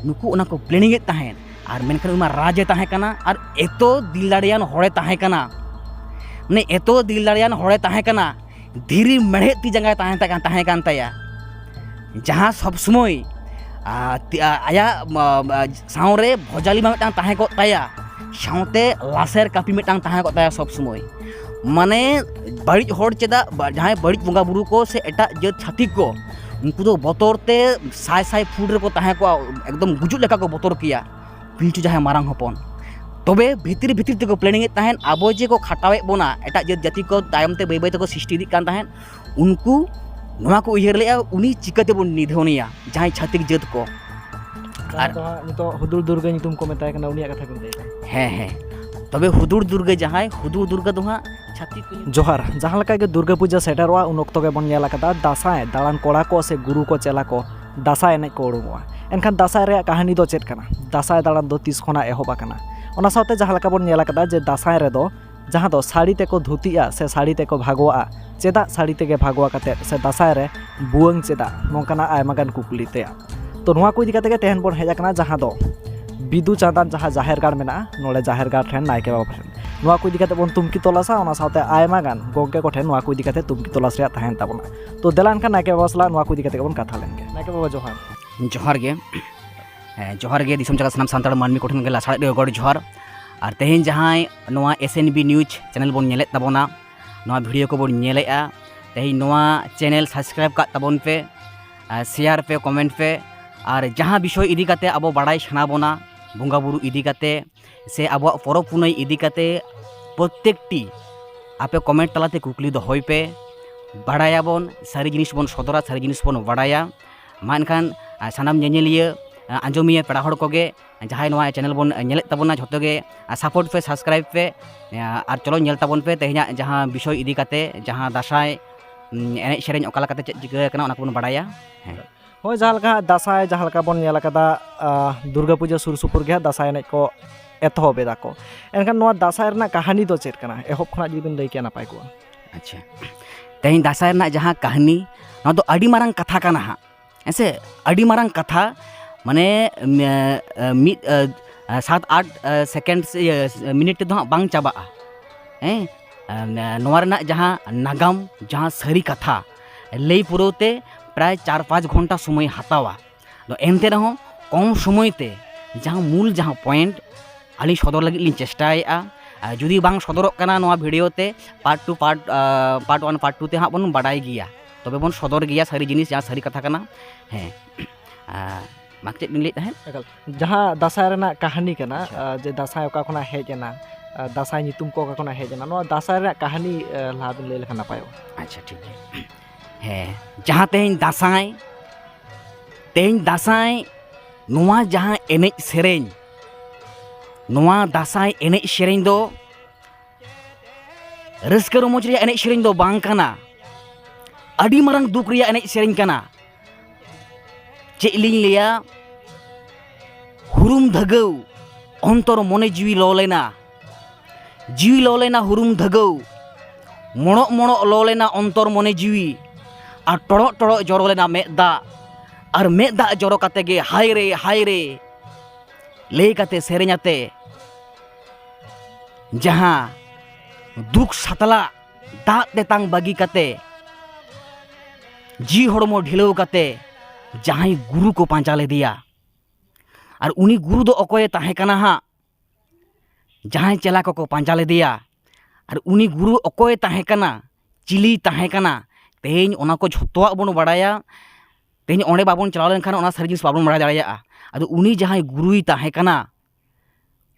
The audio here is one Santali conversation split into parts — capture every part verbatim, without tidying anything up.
ᱱᱩᱠᱩ ᱚᱱᱟ ᱠᱚ ᱯᱞᱮᱱᱤᱝ ᱮᱫ ᱛᱟᱦᱮᱸᱫ᱾ ᱟᱨ ᱢᱮᱱᱠᱷᱟᱱ ᱩᱱᱤ ᱢᱟ ᱨᱟᱡᱽ ᱮ ᱛᱟᱦᱮᱸ ᱠᱟᱱᱟ, ᱟᱨ ᱮᱛᱚ ᱫᱤᱞ ᱫᱟᱲᱮᱭᱟᱱ ᱦᱚᱲᱮ ᱛᱟᱦᱮᱸ ᱠᱟᱱᱟ, ᱢᱟᱱᱮ ᱮᱛᱚ ᱫᱤᱞ ᱫᱟᱲᱮᱭᱟᱱ ᱦᱚᱲᱮ ᱛᱟᱦᱮᱸ ᱠᱟᱱᱟ, ᱫᱷᱤᱨᱤ ᱢᱮᱲᱦᱮᱫ ᱛᱤ ᱡᱟᱸᱜᱟᱭ ᱛᱟᱦᱮᱸ ᱛᱟᱦᱮᱸ ᱠᱟᱱ ᱛᱟᱭᱟ, ᱡᱟᱦᱟᱸ ᱥᱚᱵ ᱥᱚᱢᱚᱭ, ᱟ, ᱛᱤ-, ᱟ-, ᱟᱭᱟᱜ, ᱢᱟ, ᱢᱟ, ᱥᱟᱶᱨᱮ ᱵᱷᱚᱡᱟᱞᱤ ᱢᱟ ᱢᱤᱫᱴᱟᱝ ᱛᱟᱦᱮᱸ ᱠᱚᱜ ᱛᱟᱭᱟ, ᱥᱟᱶᱛᱮ ᱞᱟᱥᱮᱨ ᱠᱟᱹᱯᱤ ᱢᱤᱫᱴᱟᱝ ᱛᱟᱦᱮᱸ ᱠᱚᱜ ᱛᱟᱭᱟ ᱥᱚᱵ ᱥᱚᱢᱚᱭ᱾ ᱢᱟᱱᱮ ᱵᱟᱹᱲᱤᱡ ᱦᱚᱲ ᱪᱮᱫᱟᱜ, ᱵᱟ-, ᱡᱟᱦᱟᱸᱭ ᱵᱟᱹᱲᱤᱡ ᱵᱚᱸᱜᱟ ᱵᱩᱨᱩ ᱠᱚ ᱥᱮ ᱮᱴᱟᱜ ᱡᱟᱹᱛ ᱪᱷᱟᱹᱛᱤᱠ ᱠᱚ, ᱩᱱᱠᱩ ᱫᱚ ᱵᱚᱛᱚᱨ ᱛᱮ ᱥᱟᱭ ᱥᱟᱭ ᱯᱷᱩᱴ ᱨᱮᱠᱚ ᱛᱟᱦᱮᱸ ᱠᱚᱜᱼᱟ, ᱮᱠᱫᱚᱢ ᱜᱩᱡᱩᱜ ᱞᱮᱠᱟ ᱠᱚ ᱵᱚᱛᱚᱨ ᱠᱮᱭᱟ᱾ ᱯᱤᱞᱪᱩ ᱡᱟᱦᱟᱸᱭ ᱢᱟᱨᱟᱝ ᱦᱚᱯᱚᱱ, ᱛᱚᱵᱮ ᱵᱷᱤᱛᱤᱨ ᱵᱷᱤᱛᱤᱨ ᱛᱮᱠᱚ ᱯᱞᱮᱱᱤᱝ ᱮᱫ ᱛᱟᱦᱮᱸᱫ, ᱟᱵᱚ ᱡᱮ ᱠᱚ ᱠᱷᱟᱴᱟᱣᱮᱫ ᱵᱚᱱᱟ, ᱮᱴᱟᱜ ᱡᱟᱹᱛ ᱡᱟᱹᱛᱤ ᱠᱚ ᱛᱟᱭᱚᱢ ᱛᱮ ᱵᱟᱹᱭ ᱵᱟᱹᱭ ᱛᱮᱠᱚ ᱥᱨᱤᱥᱴᱤ ᱤᱫᱤᱜ ᱠᱟᱱ ᱛᱟᱦᱮᱸᱫ, ᱩᱱᱠᱩ ᱱᱚᱣᱟ ᱠᱚ ᱩᱭᱦᱟᱹᱨ ᱞᱮᱫᱼᱟ, ᱩᱱᱤ ᱪᱤᱠᱟᱹ ᱛᱮᱵᱚᱱ ᱱᱤᱫᱷᱚᱱᱮᱭᱟ, ᱡᱟᱦᱟᱸᱭ ᱪᱷᱟᱹᱛᱤᱠ ᱡᱟᱹᱛ ᱠᱚ᱾ ᱡᱟᱦᱟᱸ ᱟᱨ ᱫᱚ ᱦᱟᱸᱜ ᱱᱤᱛᱚᱜ ᱦᱩᱫᱩᱲ ᱫᱩᱨᱜᱟᱹ ᱧᱩᱛᱩᱢ ᱠᱚ ᱢᱮᱛᱟᱭ ᱠᱟᱱᱟ, ᱩᱱᱤᱭᱟᱜ ᱠᱟᱛᱷᱟ ᱵᱤᱱ ᱞᱟᱹᱭ ᱮᱫᱟ? ᱦᱮᱸ, ᱦᱮᱸ᱾ ᱛᱚᱵᱮ ᱦᱩᱫᱩᱲ ᱫᱩᱨᱜᱟᱹ ᱡᱟᱦᱟᱸᱭ, ᱦᱩᱫᱩᱲ ᱫᱩᱨᱜᱟᱹ ᱫᱚ ᱦᱟᱸᱜ ᱪᱷᱟᱹᱛᱤᱠ ᱠᱚ ᱧᱩᱛᱩᱢ᱾ ᱡᱚᱦᱟᱨ᱾ ᱡᱟᱦᱟᱸ ᱞᱮᱠᱟ ᱜᱮ ᱫᱩᱨᱜᱟᱹ ᱯᱩᱡᱟᱹ ᱥᱮᱴᱮᱨᱚᱜᱼᱟ, ᱩᱱ ᱚᱠᱛᱚ ᱜᱮᱵᱚᱱ ᱧᱮᱞ ᱟᱠᱟᱫᱟ ᱫᱟᱸᱥᱟᱭ ᱫᱟᱬᱟᱱ ᱠᱚᱲᱟ ᱠᱚ ᱥᱮ ᱜᱩᱨᱩ ᱠᱚ ᱪᱮᱞᱟ ᱠᱚ ᱫᱟᱸᱥᱟᱭ ᱮᱱᱮᱡ ᱠᱚ ᱩᱰᱩᱝᱚᱜᱼᱟ᱾ ᱮᱱᱠᱷᱟᱱ ᱫᱟᱸᱥᱟᱭ ᱨᱮᱭᱟᱜ ᱠᱟᱹᱦᱱᱤ ᱫᱚ ᱪᱮᱫ ᱠᱟᱱᱟ? ᱫᱟᱸᱥᱟᱭ ᱫᱟᱬᱟᱱ ᱫᱚ ᱛᱤᱥ ᱠᱷᱚᱱᱟᱜ ᱮᱦᱚᱵ ᱟᱠᱟᱱᱟ? ᱚᱱᱟ ᱥᱟᱶᱛᱮ ᱡᱟᱦᱟᱸ ᱞᱮᱠᱟ ᱵᱚᱱ ᱧᱮᱞ ᱟᱠᱟᱫᱟ ᱡᱮ ᱫᱟᱸᱥᱟᱭ ᱨᱮᱫᱚ ᱡᱟᱦᱟᱸ ᱫᱚ ᱥᱟᱹᱲᱤ ᱛᱮᱠᱚ ᱫᱷᱩᱛᱤᱜᱼᱟ ᱥᱮ ᱥᱟᱹᱲᱤ ᱛᱮᱠᱚ ᱵᱷᱟᱜᱚᱣᱟᱜᱼᱟ, ᱪᱮᱫᱟᱜ ᱥᱟᱹᱲᱤ ᱛᱮᱜᱮ ᱵᱷᱟᱜᱚᱣᱟ ᱠᱟᱛᱮᱫ ᱥᱮ ᱫᱟᱸᱥᱟᱭ ᱨᱮ ᱵᱷᱩᱣᱟᱹᱝ ᱪᱮᱫᱟᱜ? ᱱᱚᱝᱠᱟᱱᱟᱜ ᱟᱭᱢᱟ ᱜᱟᱱ ᱠᱩᱠᱞᱤ ᱛᱮᱭᱟᱜ᱾ ᱛᱚ, ᱱᱚᱣᱟ ᱠᱚ ᱤᱫᱤ ᱠᱟᱛᱮ ᱜᱮ ᱛᱮᱦᱮᱧ ᱵᱚᱱ ᱦᱮᱡ ᱟᱠᱟᱱᱟ, ᱡᱟᱦᱟᱸ ᱫᱚ ᱵᱤᱫᱩ ᱪᱟᱸᱫᱟᱱ ᱡᱟᱦᱟᱸ ᱡᱟᱦᱮᱨ ᱜᱟᱲ ᱢᱮᱱᱟᱜᱼᱟ, ᱱᱚᱰᱮ ᱡᱟᱦᱮᱨ ᱜᱟᱲ ᱴᱷᱮᱱ ᱱᱟᱭᱠᱮ ᱵᱟᱵᱟ ᱴᱷᱮᱱ᱾ ᱱᱚᱣᱟ ᱠᱚ ᱤᱫᱤ ᱠᱟᱛᱮ ᱵᱚᱱ ᱛᱩᱢᱠᱤ ᱛᱚᱞᱟᱥᱟ, ᱚᱱᱟ ᱥᱟᱶᱛᱮ ᱟᱭᱢᱟ ᱜᱟᱱ ᱜᱚᱢᱠᱮ ᱠᱚᱴᱷᱮᱱ ᱱᱚᱣᱟ ᱠᱚ ᱤᱫᱤ ᱠᱟᱛᱮ ᱛᱩᱢᱠᱤ ᱛᱚᱞᱟᱥ ᱨᱮᱭᱟᱜ ᱛᱟᱦᱮᱱ ᱛᱟᱵᱚᱱᱟ᱾ ᱛᱚ, ᱫᱮᱞᱟ ᱮᱱᱠᱷᱟᱱ ᱱᱟᱭᱠᱮ ᱵᱟᱵᱟ ᱥᱟᱞᱟᱜ ᱱᱚᱣᱟ ᱠᱚ ᱤᱫᱤ ᱠᱟᱛᱮ ᱜᱮᱵᱚᱱ ᱠᱟᱛᱷᱟ ᱞᱮᱱᱜᱮ᱾ ᱱᱟᱭᱠᱮ ᱵᱟᱵᱟ, ᱡᱚᱦᱟᱨ᱾ ᱡᱚᱦᱟᱨ ᱜᱮ᱾ ᱦᱮᱸ, ᱡᱚᱦᱟᱨ ᱜᱮ ᱫᱤᱥᱚᱢ ᱡᱟᱠᱟᱛ ᱥᱟᱱᱟᱢ ᱥᱟᱱᱛᱟᱲ ᱢᱟᱹᱱᱢᱤ ᱠᱚᱴᱷᱮᱱ ᱜᱮ ᱞᱟᱥᱟᱲᱦᱮᱫ ᱜᱮ ᱜᱚᱰ ᱡᱚᱦᱟᱨ᱾ ᱟᱨ ᱛᱮᱦᱮᱧ ᱡᱟᱦᱟᱸᱭ ᱱᱚᱣᱟ S N B News channel ᱵᱚᱱ ᱧᱮᱞᱮᱫ ᱛᱟᱵᱚᱱᱟ, ᱱᱚᱣᱟ video ᱠᱚᱵᱚᱱ ᱧᱮᱞᱮᱫᱼᱟ, ᱛᱮᱦᱮᱧ ᱱᱚᱣᱟ channel subscribe ᱠᱟᱜ ᱛᱟᱵᱚᱱ ᱯᱮ, ᱟᱨ share ᱯᱮ, comment ᱯᱮ, ᱟᱨ ᱡᱟᱦᱟᱸ ᱵᱤᱥᱚᱭ ᱤᱫᱤ ᱠᱟᱛᱮ ᱟᱵᱚ ᱵᱟᱲᱟᱭ ᱥᱟᱱᱟ ᱵᱚᱱᱟ, ᱵᱚᱸᱜᱟ ᱵᱩᱨᱩ ᱤᱫᱤ ᱠᱟᱛᱮ ᱥᱮ ᱟᱵᱚᱣᱟᱜ ᱯᱚᱨᱚᱵᱽ ᱯᱩᱱᱟᱹᱭ ᱤᱫᱤ ᱠᱟᱛᱮ, ᱯᱨᱚᱛᱛᱮᱠᱴᱤ ᱟᱯᱮ comment ᱛᱟᱞᱟᱛᱮ ᱠᱩᱠᱞᱤ ᱫᱚᱦᱚᱭ ᱯᱮ᱾ ᱵᱟᱲᱟᱭᱟᱵᱚᱱ, ᱥᱟᱹᱨᱤ ᱡᱤᱱᱤᱥ ᱵᱚᱱ ᱥᱚᱫᱚᱨᱟ, ᱥᱟᱹᱨᱤ ᱡᱤᱱᱤᱥ ᱵᱚᱱ ᱵᱟᱲᱟᱭᱟ᱾ ᱢᱟ ᱮᱱᱠᱷᱟᱱ, ᱟ, ᱥᱟᱱᱟᱢ ᱧᱮᱧᱮᱞᱤᱭᱟᱹ, ᱟ, ᱟᱸᱡᱚᱢᱤᱭᱟᱹ ᱯᱮᱲᱟ ᱦᱚᱲ ᱠᱚᱜᱮ, ᱡᱟᱦᱟᱸᱭ ᱱᱚᱣᱟ channel ᱵᱚᱱ ᱧᱮᱞᱮᱫ ᱛᱟᱵᱚᱱᱟ, ᱡᱷᱚᱛᱚ ᱜᱮ, ᱟ, support ᱯᱮ, subscribe ᱯᱮ, ᱟ, ᱟᱨ ᱪᱚᱞᱚ ᱧᱮᱞ ᱛᱟᱵᱚᱱ ᱯᱮ ᱛᱮᱦᱮᱧᱟᱜ ᱡᱟᱦᱟᱸ ᱵᱤᱥᱚᱭ ᱤᱫᱤ ᱠᱟᱛᱮ, ᱡᱟᱦᱟᱸ ᱫᱟᱸᱥᱟᱭ, ᱩᱢ, ᱮᱱᱮᱡ ᱥᱮᱨᱮᱧ ᱚᱠᱟ ᱞᱮᱠᱟᱛᱮ ᱪᱮᱫ ᱪᱤᱠᱟᱹ ᱟᱠᱟᱱᱟ, ᱚᱱᱟ ᱠᱚᱵᱚᱱ ᱵᱟᱲᱟᱭᱟ᱾ ᱦᱮᱸ᱾ ᱦᱳᱭ, ᱡᱟᱦᱟᱸ ᱞᱮᱠᱟ ᱦᱟᱸᱜ ᱫᱟᱸᱥᱟᱭ, ᱡᱟᱦᱟᱸ ᱞᱮᱠᱟ ᱵᱚᱱ ᱧᱮᱞ ᱟᱠᱟᱫᱟ, ᱟ, ᱫᱩᱨᱜᱟᱹ ᱯᱩᱡᱟᱹ ᱥᱩᱨ ᱥᱩᱯᱩᱨ ᱜᱮ ᱦᱟᱸᱜ ᱫᱟᱸᱥᱟᱭ ᱮᱱᱮᱡ ᱠᱚ ᱮᱛᱚᱦᱚᱵ ᱮᱫᱟ ᱠᱚ᱾ ᱮᱱᱠᱷᱟᱱ ᱱᱚᱣᱟ ᱫᱟᱸᱥᱟᱭ ᱨᱮᱱᱟᱜ ᱠᱟᱹᱦᱱᱤ ᱫᱚ ᱪᱮᱫ ᱠᱟᱱᱟ? ᱮᱦᱚᱵ ᱠᱷᱚᱱᱟᱜ ᱡᱩᱫᱤ ᱵᱤᱱ ᱞᱟᱹᱭ ᱠᱮᱭᱟ, ᱱᱟᱯᱟᱭ ᱠᱚᱜᱼᱟ᱾ ᱟᱪᱪᱷᱟ, ᱛᱮᱦᱮᱧ ᱫᱟᱸᱥᱟᱭ ᱨᱮᱱᱟᱜ ᱡᱟᱦᱟᱸ ᱠᱟᱹᱦᱱᱤ, ᱱᱚᱣᱟ ᱫᱚ ᱟᱹᱰᱤ ᱢᱟᱨᱟᱝ ᱠᱟᱛᱷᱟ ᱠᱟᱱᱟ ᱦᱟᱸᱜ, ᱦᱮᱸ ᱥᱮ? ᱟᱹᱰᱤ ᱢᱟᱨᱟᱝ ᱠᱟᱛᱷᱟ᱾ ᱢᱟᱱᱮ ᱢᱤᱫ ᱥᱟᱛ ᱟᱴ ᱥᱮᱠᱮᱱᱰ ᱥᱮ ᱢᱤᱱᱤᱴ ᱛᱮᱫᱚ ᱦᱟᱸᱜ ᱵᱟᱝ ᱪᱟᱵᱟᱜᱼᱟ᱾ ᱦᱮᱸ, ᱱᱚᱣᱟ ᱨᱮᱱᱟᱜ ᱡᱟᱦᱟᱸ ᱱᱟᱜᱟᱢ, ᱡᱟᱦᱟᱸ ᱥᱟᱹᱨᱤ ᱠᱟᱛᱷᱟ ᱞᱟᱹᱭ ᱯᱩᱨᱟᱹᱣ ᱛᱮ ᱯᱨᱟᱭ ᱪᱟᱨ ᱯᱟᱸᱪ ᱜᱷᱚᱱᱴᱟ ᱥᱚᱢᱚᱭ ᱦᱟᱛᱟᱣᱟ᱾ ᱟᱫᱚ ᱮᱱᱛᱮ ᱨᱮᱦᱚᱸ ᱠᱚᱢ ᱥᱚᱢᱚᱭ ᱛᱮ ᱡᱟᱦᱟᱸ ᱢᱩᱞ ᱡᱟᱦᱟᱸ ᱯᱚᱭᱮᱱᱴ ᱟᱹᱞᱤᱧ ᱥᱚᱫᱚᱨ ᱞᱟᱹᱜᱤᱫ ᱞᱤᱧ ᱪᱮᱥᱴᱟᱭᱮᱫᱼᱟ᱾ ᱟᱨ ᱡᱩᱫᱤ ᱵᱟᱝ ᱥᱚᱫᱚᱨᱚᱜ ᱠᱟᱱᱟ ᱱᱚᱣᱟ ᱵᱷᱤᱰᱤᱭᱳ ᱛᱮ, part two part part one part two ᱛᱮ ᱦᱟᱸᱜ ᱵᱚᱱ ᱵᱟᱰᱟᱭ ᱜᱮᱭᱟ, ᱛᱚᱵᱮ ᱵᱚᱱ ᱥᱚᱫᱚᱨ ᱜᱮᱭᱟ ᱥᱟᱹᱨᱤ ᱡᱤᱱᱤᱥ, ᱡᱟᱦᱟᱸ ᱥᱟᱹᱨᱤ ᱠᱟᱛᱷᱟ ᱠᱟᱱᱟ᱾ ᱦᱮᱸ, ᱢᱟ ᱪᱮᱫ ᱵᱤᱱ ᱞᱟᱹᱭᱮᱫ ᱛᱟᱦᱮᱸᱫ? ᱮᱠᱟᱞ᱾ ᱡᱟᱦᱟᱸ ᱫᱟᱸᱥᱟᱭ ᱨᱮᱱᱟᱜ ᱠᱟᱹᱦᱱᱤ ᱠᱟᱱᱟ, ᱟᱪᱪᱷᱟ᱾ ᱟᱸ, ᱡᱮ ᱫᱟᱸᱥᱟᱭ ᱚᱠᱟ ᱠᱷᱚᱱᱟᱜ ᱦᱮᱡ ᱮᱱᱟ, ᱟᱸ, ᱫᱟᱸᱥᱟᱭ ᱧᱩᱛᱩᱢ ᱠᱚ ᱚᱠᱟ ᱠᱷᱚᱱᱟᱜ ᱦᱮᱡ ᱮᱱᱟ, ᱱᱚᱣᱟ ᱫᱟᱸᱥᱟᱭ ᱨᱮᱱᱟᱜ ᱠᱟᱹᱦᱱᱤ, ᱟᱸ, ᱞᱟᱦᱟ ᱵᱤᱱ ᱞᱟᱹᱭ ᱞᱮᱠᱷᱟᱱ ᱱᱟᱯᱟᱭᱚᱜᱼᱟ᱾ ᱟᱪᱪᱷᱟ, ᱴᱷᱤᱠ ᱜᱮᱭᱟ᱾ ᱦᱮᱸ, ᱡᱟᱦᱟᱸ ᱛᱮᱦᱮᱧ ᱫᱟᱸᱥᱟᱭ, ᱛᱮᱦᱮᱧ ᱫᱟᱸᱥᱟᱭ, ᱱᱚᱣᱟ ᱡᱟᱦᱟᱸ ᱮᱱᱮᱡ ᱥᱮᱨᱮᱧ, ᱱᱚᱣᱟ ᱫᱟᱸᱥᱟᱭ ᱮᱱᱮᱡ ᱥᱮᱨᱮᱧ ᱫᱚ ᱨᱟᱹᱥᱠᱟᱹ ᱨᱚᱢᱚᱡᱽ ᱨᱮᱭᱟᱜ ᱮᱱᱮᱡ ᱥᱮᱨᱮᱧ ᱫᱚ ᱵᱟᱝ ᱠᱟᱱᱟ, ᱟᱹᱰᱤ ᱢᱟᱨᱟᱝ ᱫᱩᱠ ᱨᱮᱭᱟᱜ ᱮᱱᱮᱡ ᱥᱮᱨᱮᱧ ᱠᱟᱱᱟ᱾ ᱪᱮᱫ ᱞᱤᱧ ᱞᱟᱹᱭᱟ, ᱦᱩᱨᱩᱢ ᱫᱷᱟᱹᱜᱟᱹᱣ ᱚᱱᱛᱚᱨ ᱢᱚᱱᱮ ᱡᱤᱣᱤ ᱞᱚ ᱞᱮᱱᱟ, ᱡᱤᱣᱤ ᱞᱚ ᱞᱮᱱᱟ ᱦᱩᱨᱩᱢ ᱫᱷᱟᱹᱜᱟᱹᱣ, ᱢᱚᱲᱚᱜ ᱢᱚᱲᱚᱜ ᱞᱚ ᱞᱮᱱᱟ ᱚᱱᱛᱚᱨ ᱢᱚᱱᱮ ᱡᱤᱣᱤ, ᱟᱨ ᱴᱚᱲᱚᱜ ᱴᱚᱲᱚᱜ ᱡᱚᱨᱚ ᱞᱮᱱᱟ ᱢᱮᱫ ᱫᱟᱜ, ᱟᱨ ᱢᱮᱫ ᱫᱟᱜ ᱡᱚᱨᱚ ᱠᱟᱛᱮ ᱜᱮ ᱦᱟᱭ ᱨᱮ ᱦᱟᱭ ᱨᱮ ᱞᱟᱹᱭ ᱠᱟᱛᱮ ᱥᱮᱨᱮᱧ ᱟᱛᱮ ᱡᱟᱦᱟᱸ ᱫᱩᱠ ᱥᱟᱛᱞᱟ ᱫᱟᱜ ᱛᱮᱛᱟᱝ ᱵᱟᱹᱜᱤ ᱠᱟᱛᱮ, ᱡᱤᱣᱤ ᱦᱚᱲᱢᱚ ᱰᱷᱤᱞᱟᱹᱣ ᱠᱟᱛᱮ ᱡᱟᱦᱟᱸᱭ ᱜᱩᱨᱩ ᱠᱚ ᱯᱟᱸᱡᱟ ᱞᱮᱫᱮᱭᱟ᱾ ᱟᱨ ᱩᱱᱤ ᱜᱩᱨᱩ ᱫᱚ ᱚᱠᱚᱭᱮ ᱛᱟᱦᱮᱸ ᱠᱟᱱᱟ ᱦᱟᱸᱜ? ᱡᱟᱦᱟᱸᱭ ᱪᱮᱞᱟ ᱠᱚᱠᱚ ᱯᱟᱸᱡᱟ ᱞᱮᱫᱮᱭᱟ, ᱟᱨ ᱩᱱᱤ ᱜᱩᱨᱩ ᱚᱠᱚᱭᱮ ᱛᱟᱦᱮᱸ ᱠᱟᱱᱟ, ᱪᱤᱞᱤᱭ ᱛᱟᱦᱮᱸ ᱠᱟᱱᱟ, ᱛᱮᱦᱮᱧ ᱚᱱᱟ ᱠᱚ ᱡᱷᱚᱛᱚᱣᱟᱜ ᱵᱚᱱ ᱵᱟᱲᱟᱭᱟ᱾ ᱛᱮᱦᱮᱧ ᱚᱸᱰᱮ ᱵᱟᱵᱚᱱ ᱪᱟᱞᱟᱣ ᱞᱮᱱᱠᱷᱟᱱ ᱚᱱᱟ ᱥᱟᱹᱨᱤ ᱡᱤᱱᱤᱥ ᱵᱟᱵᱚᱱ ᱵᱟᱲᱟᱭ ᱫᱟᱲᱮᱭᱟᱜᱼᱟ᱾ ᱟᱫᱚ ᱩᱱᱤ ᱡᱟᱦᱟᱸᱭ ᱜᱩᱨᱩᱭ ᱛᱟᱦᱮᱸ ᱠᱟᱱᱟ,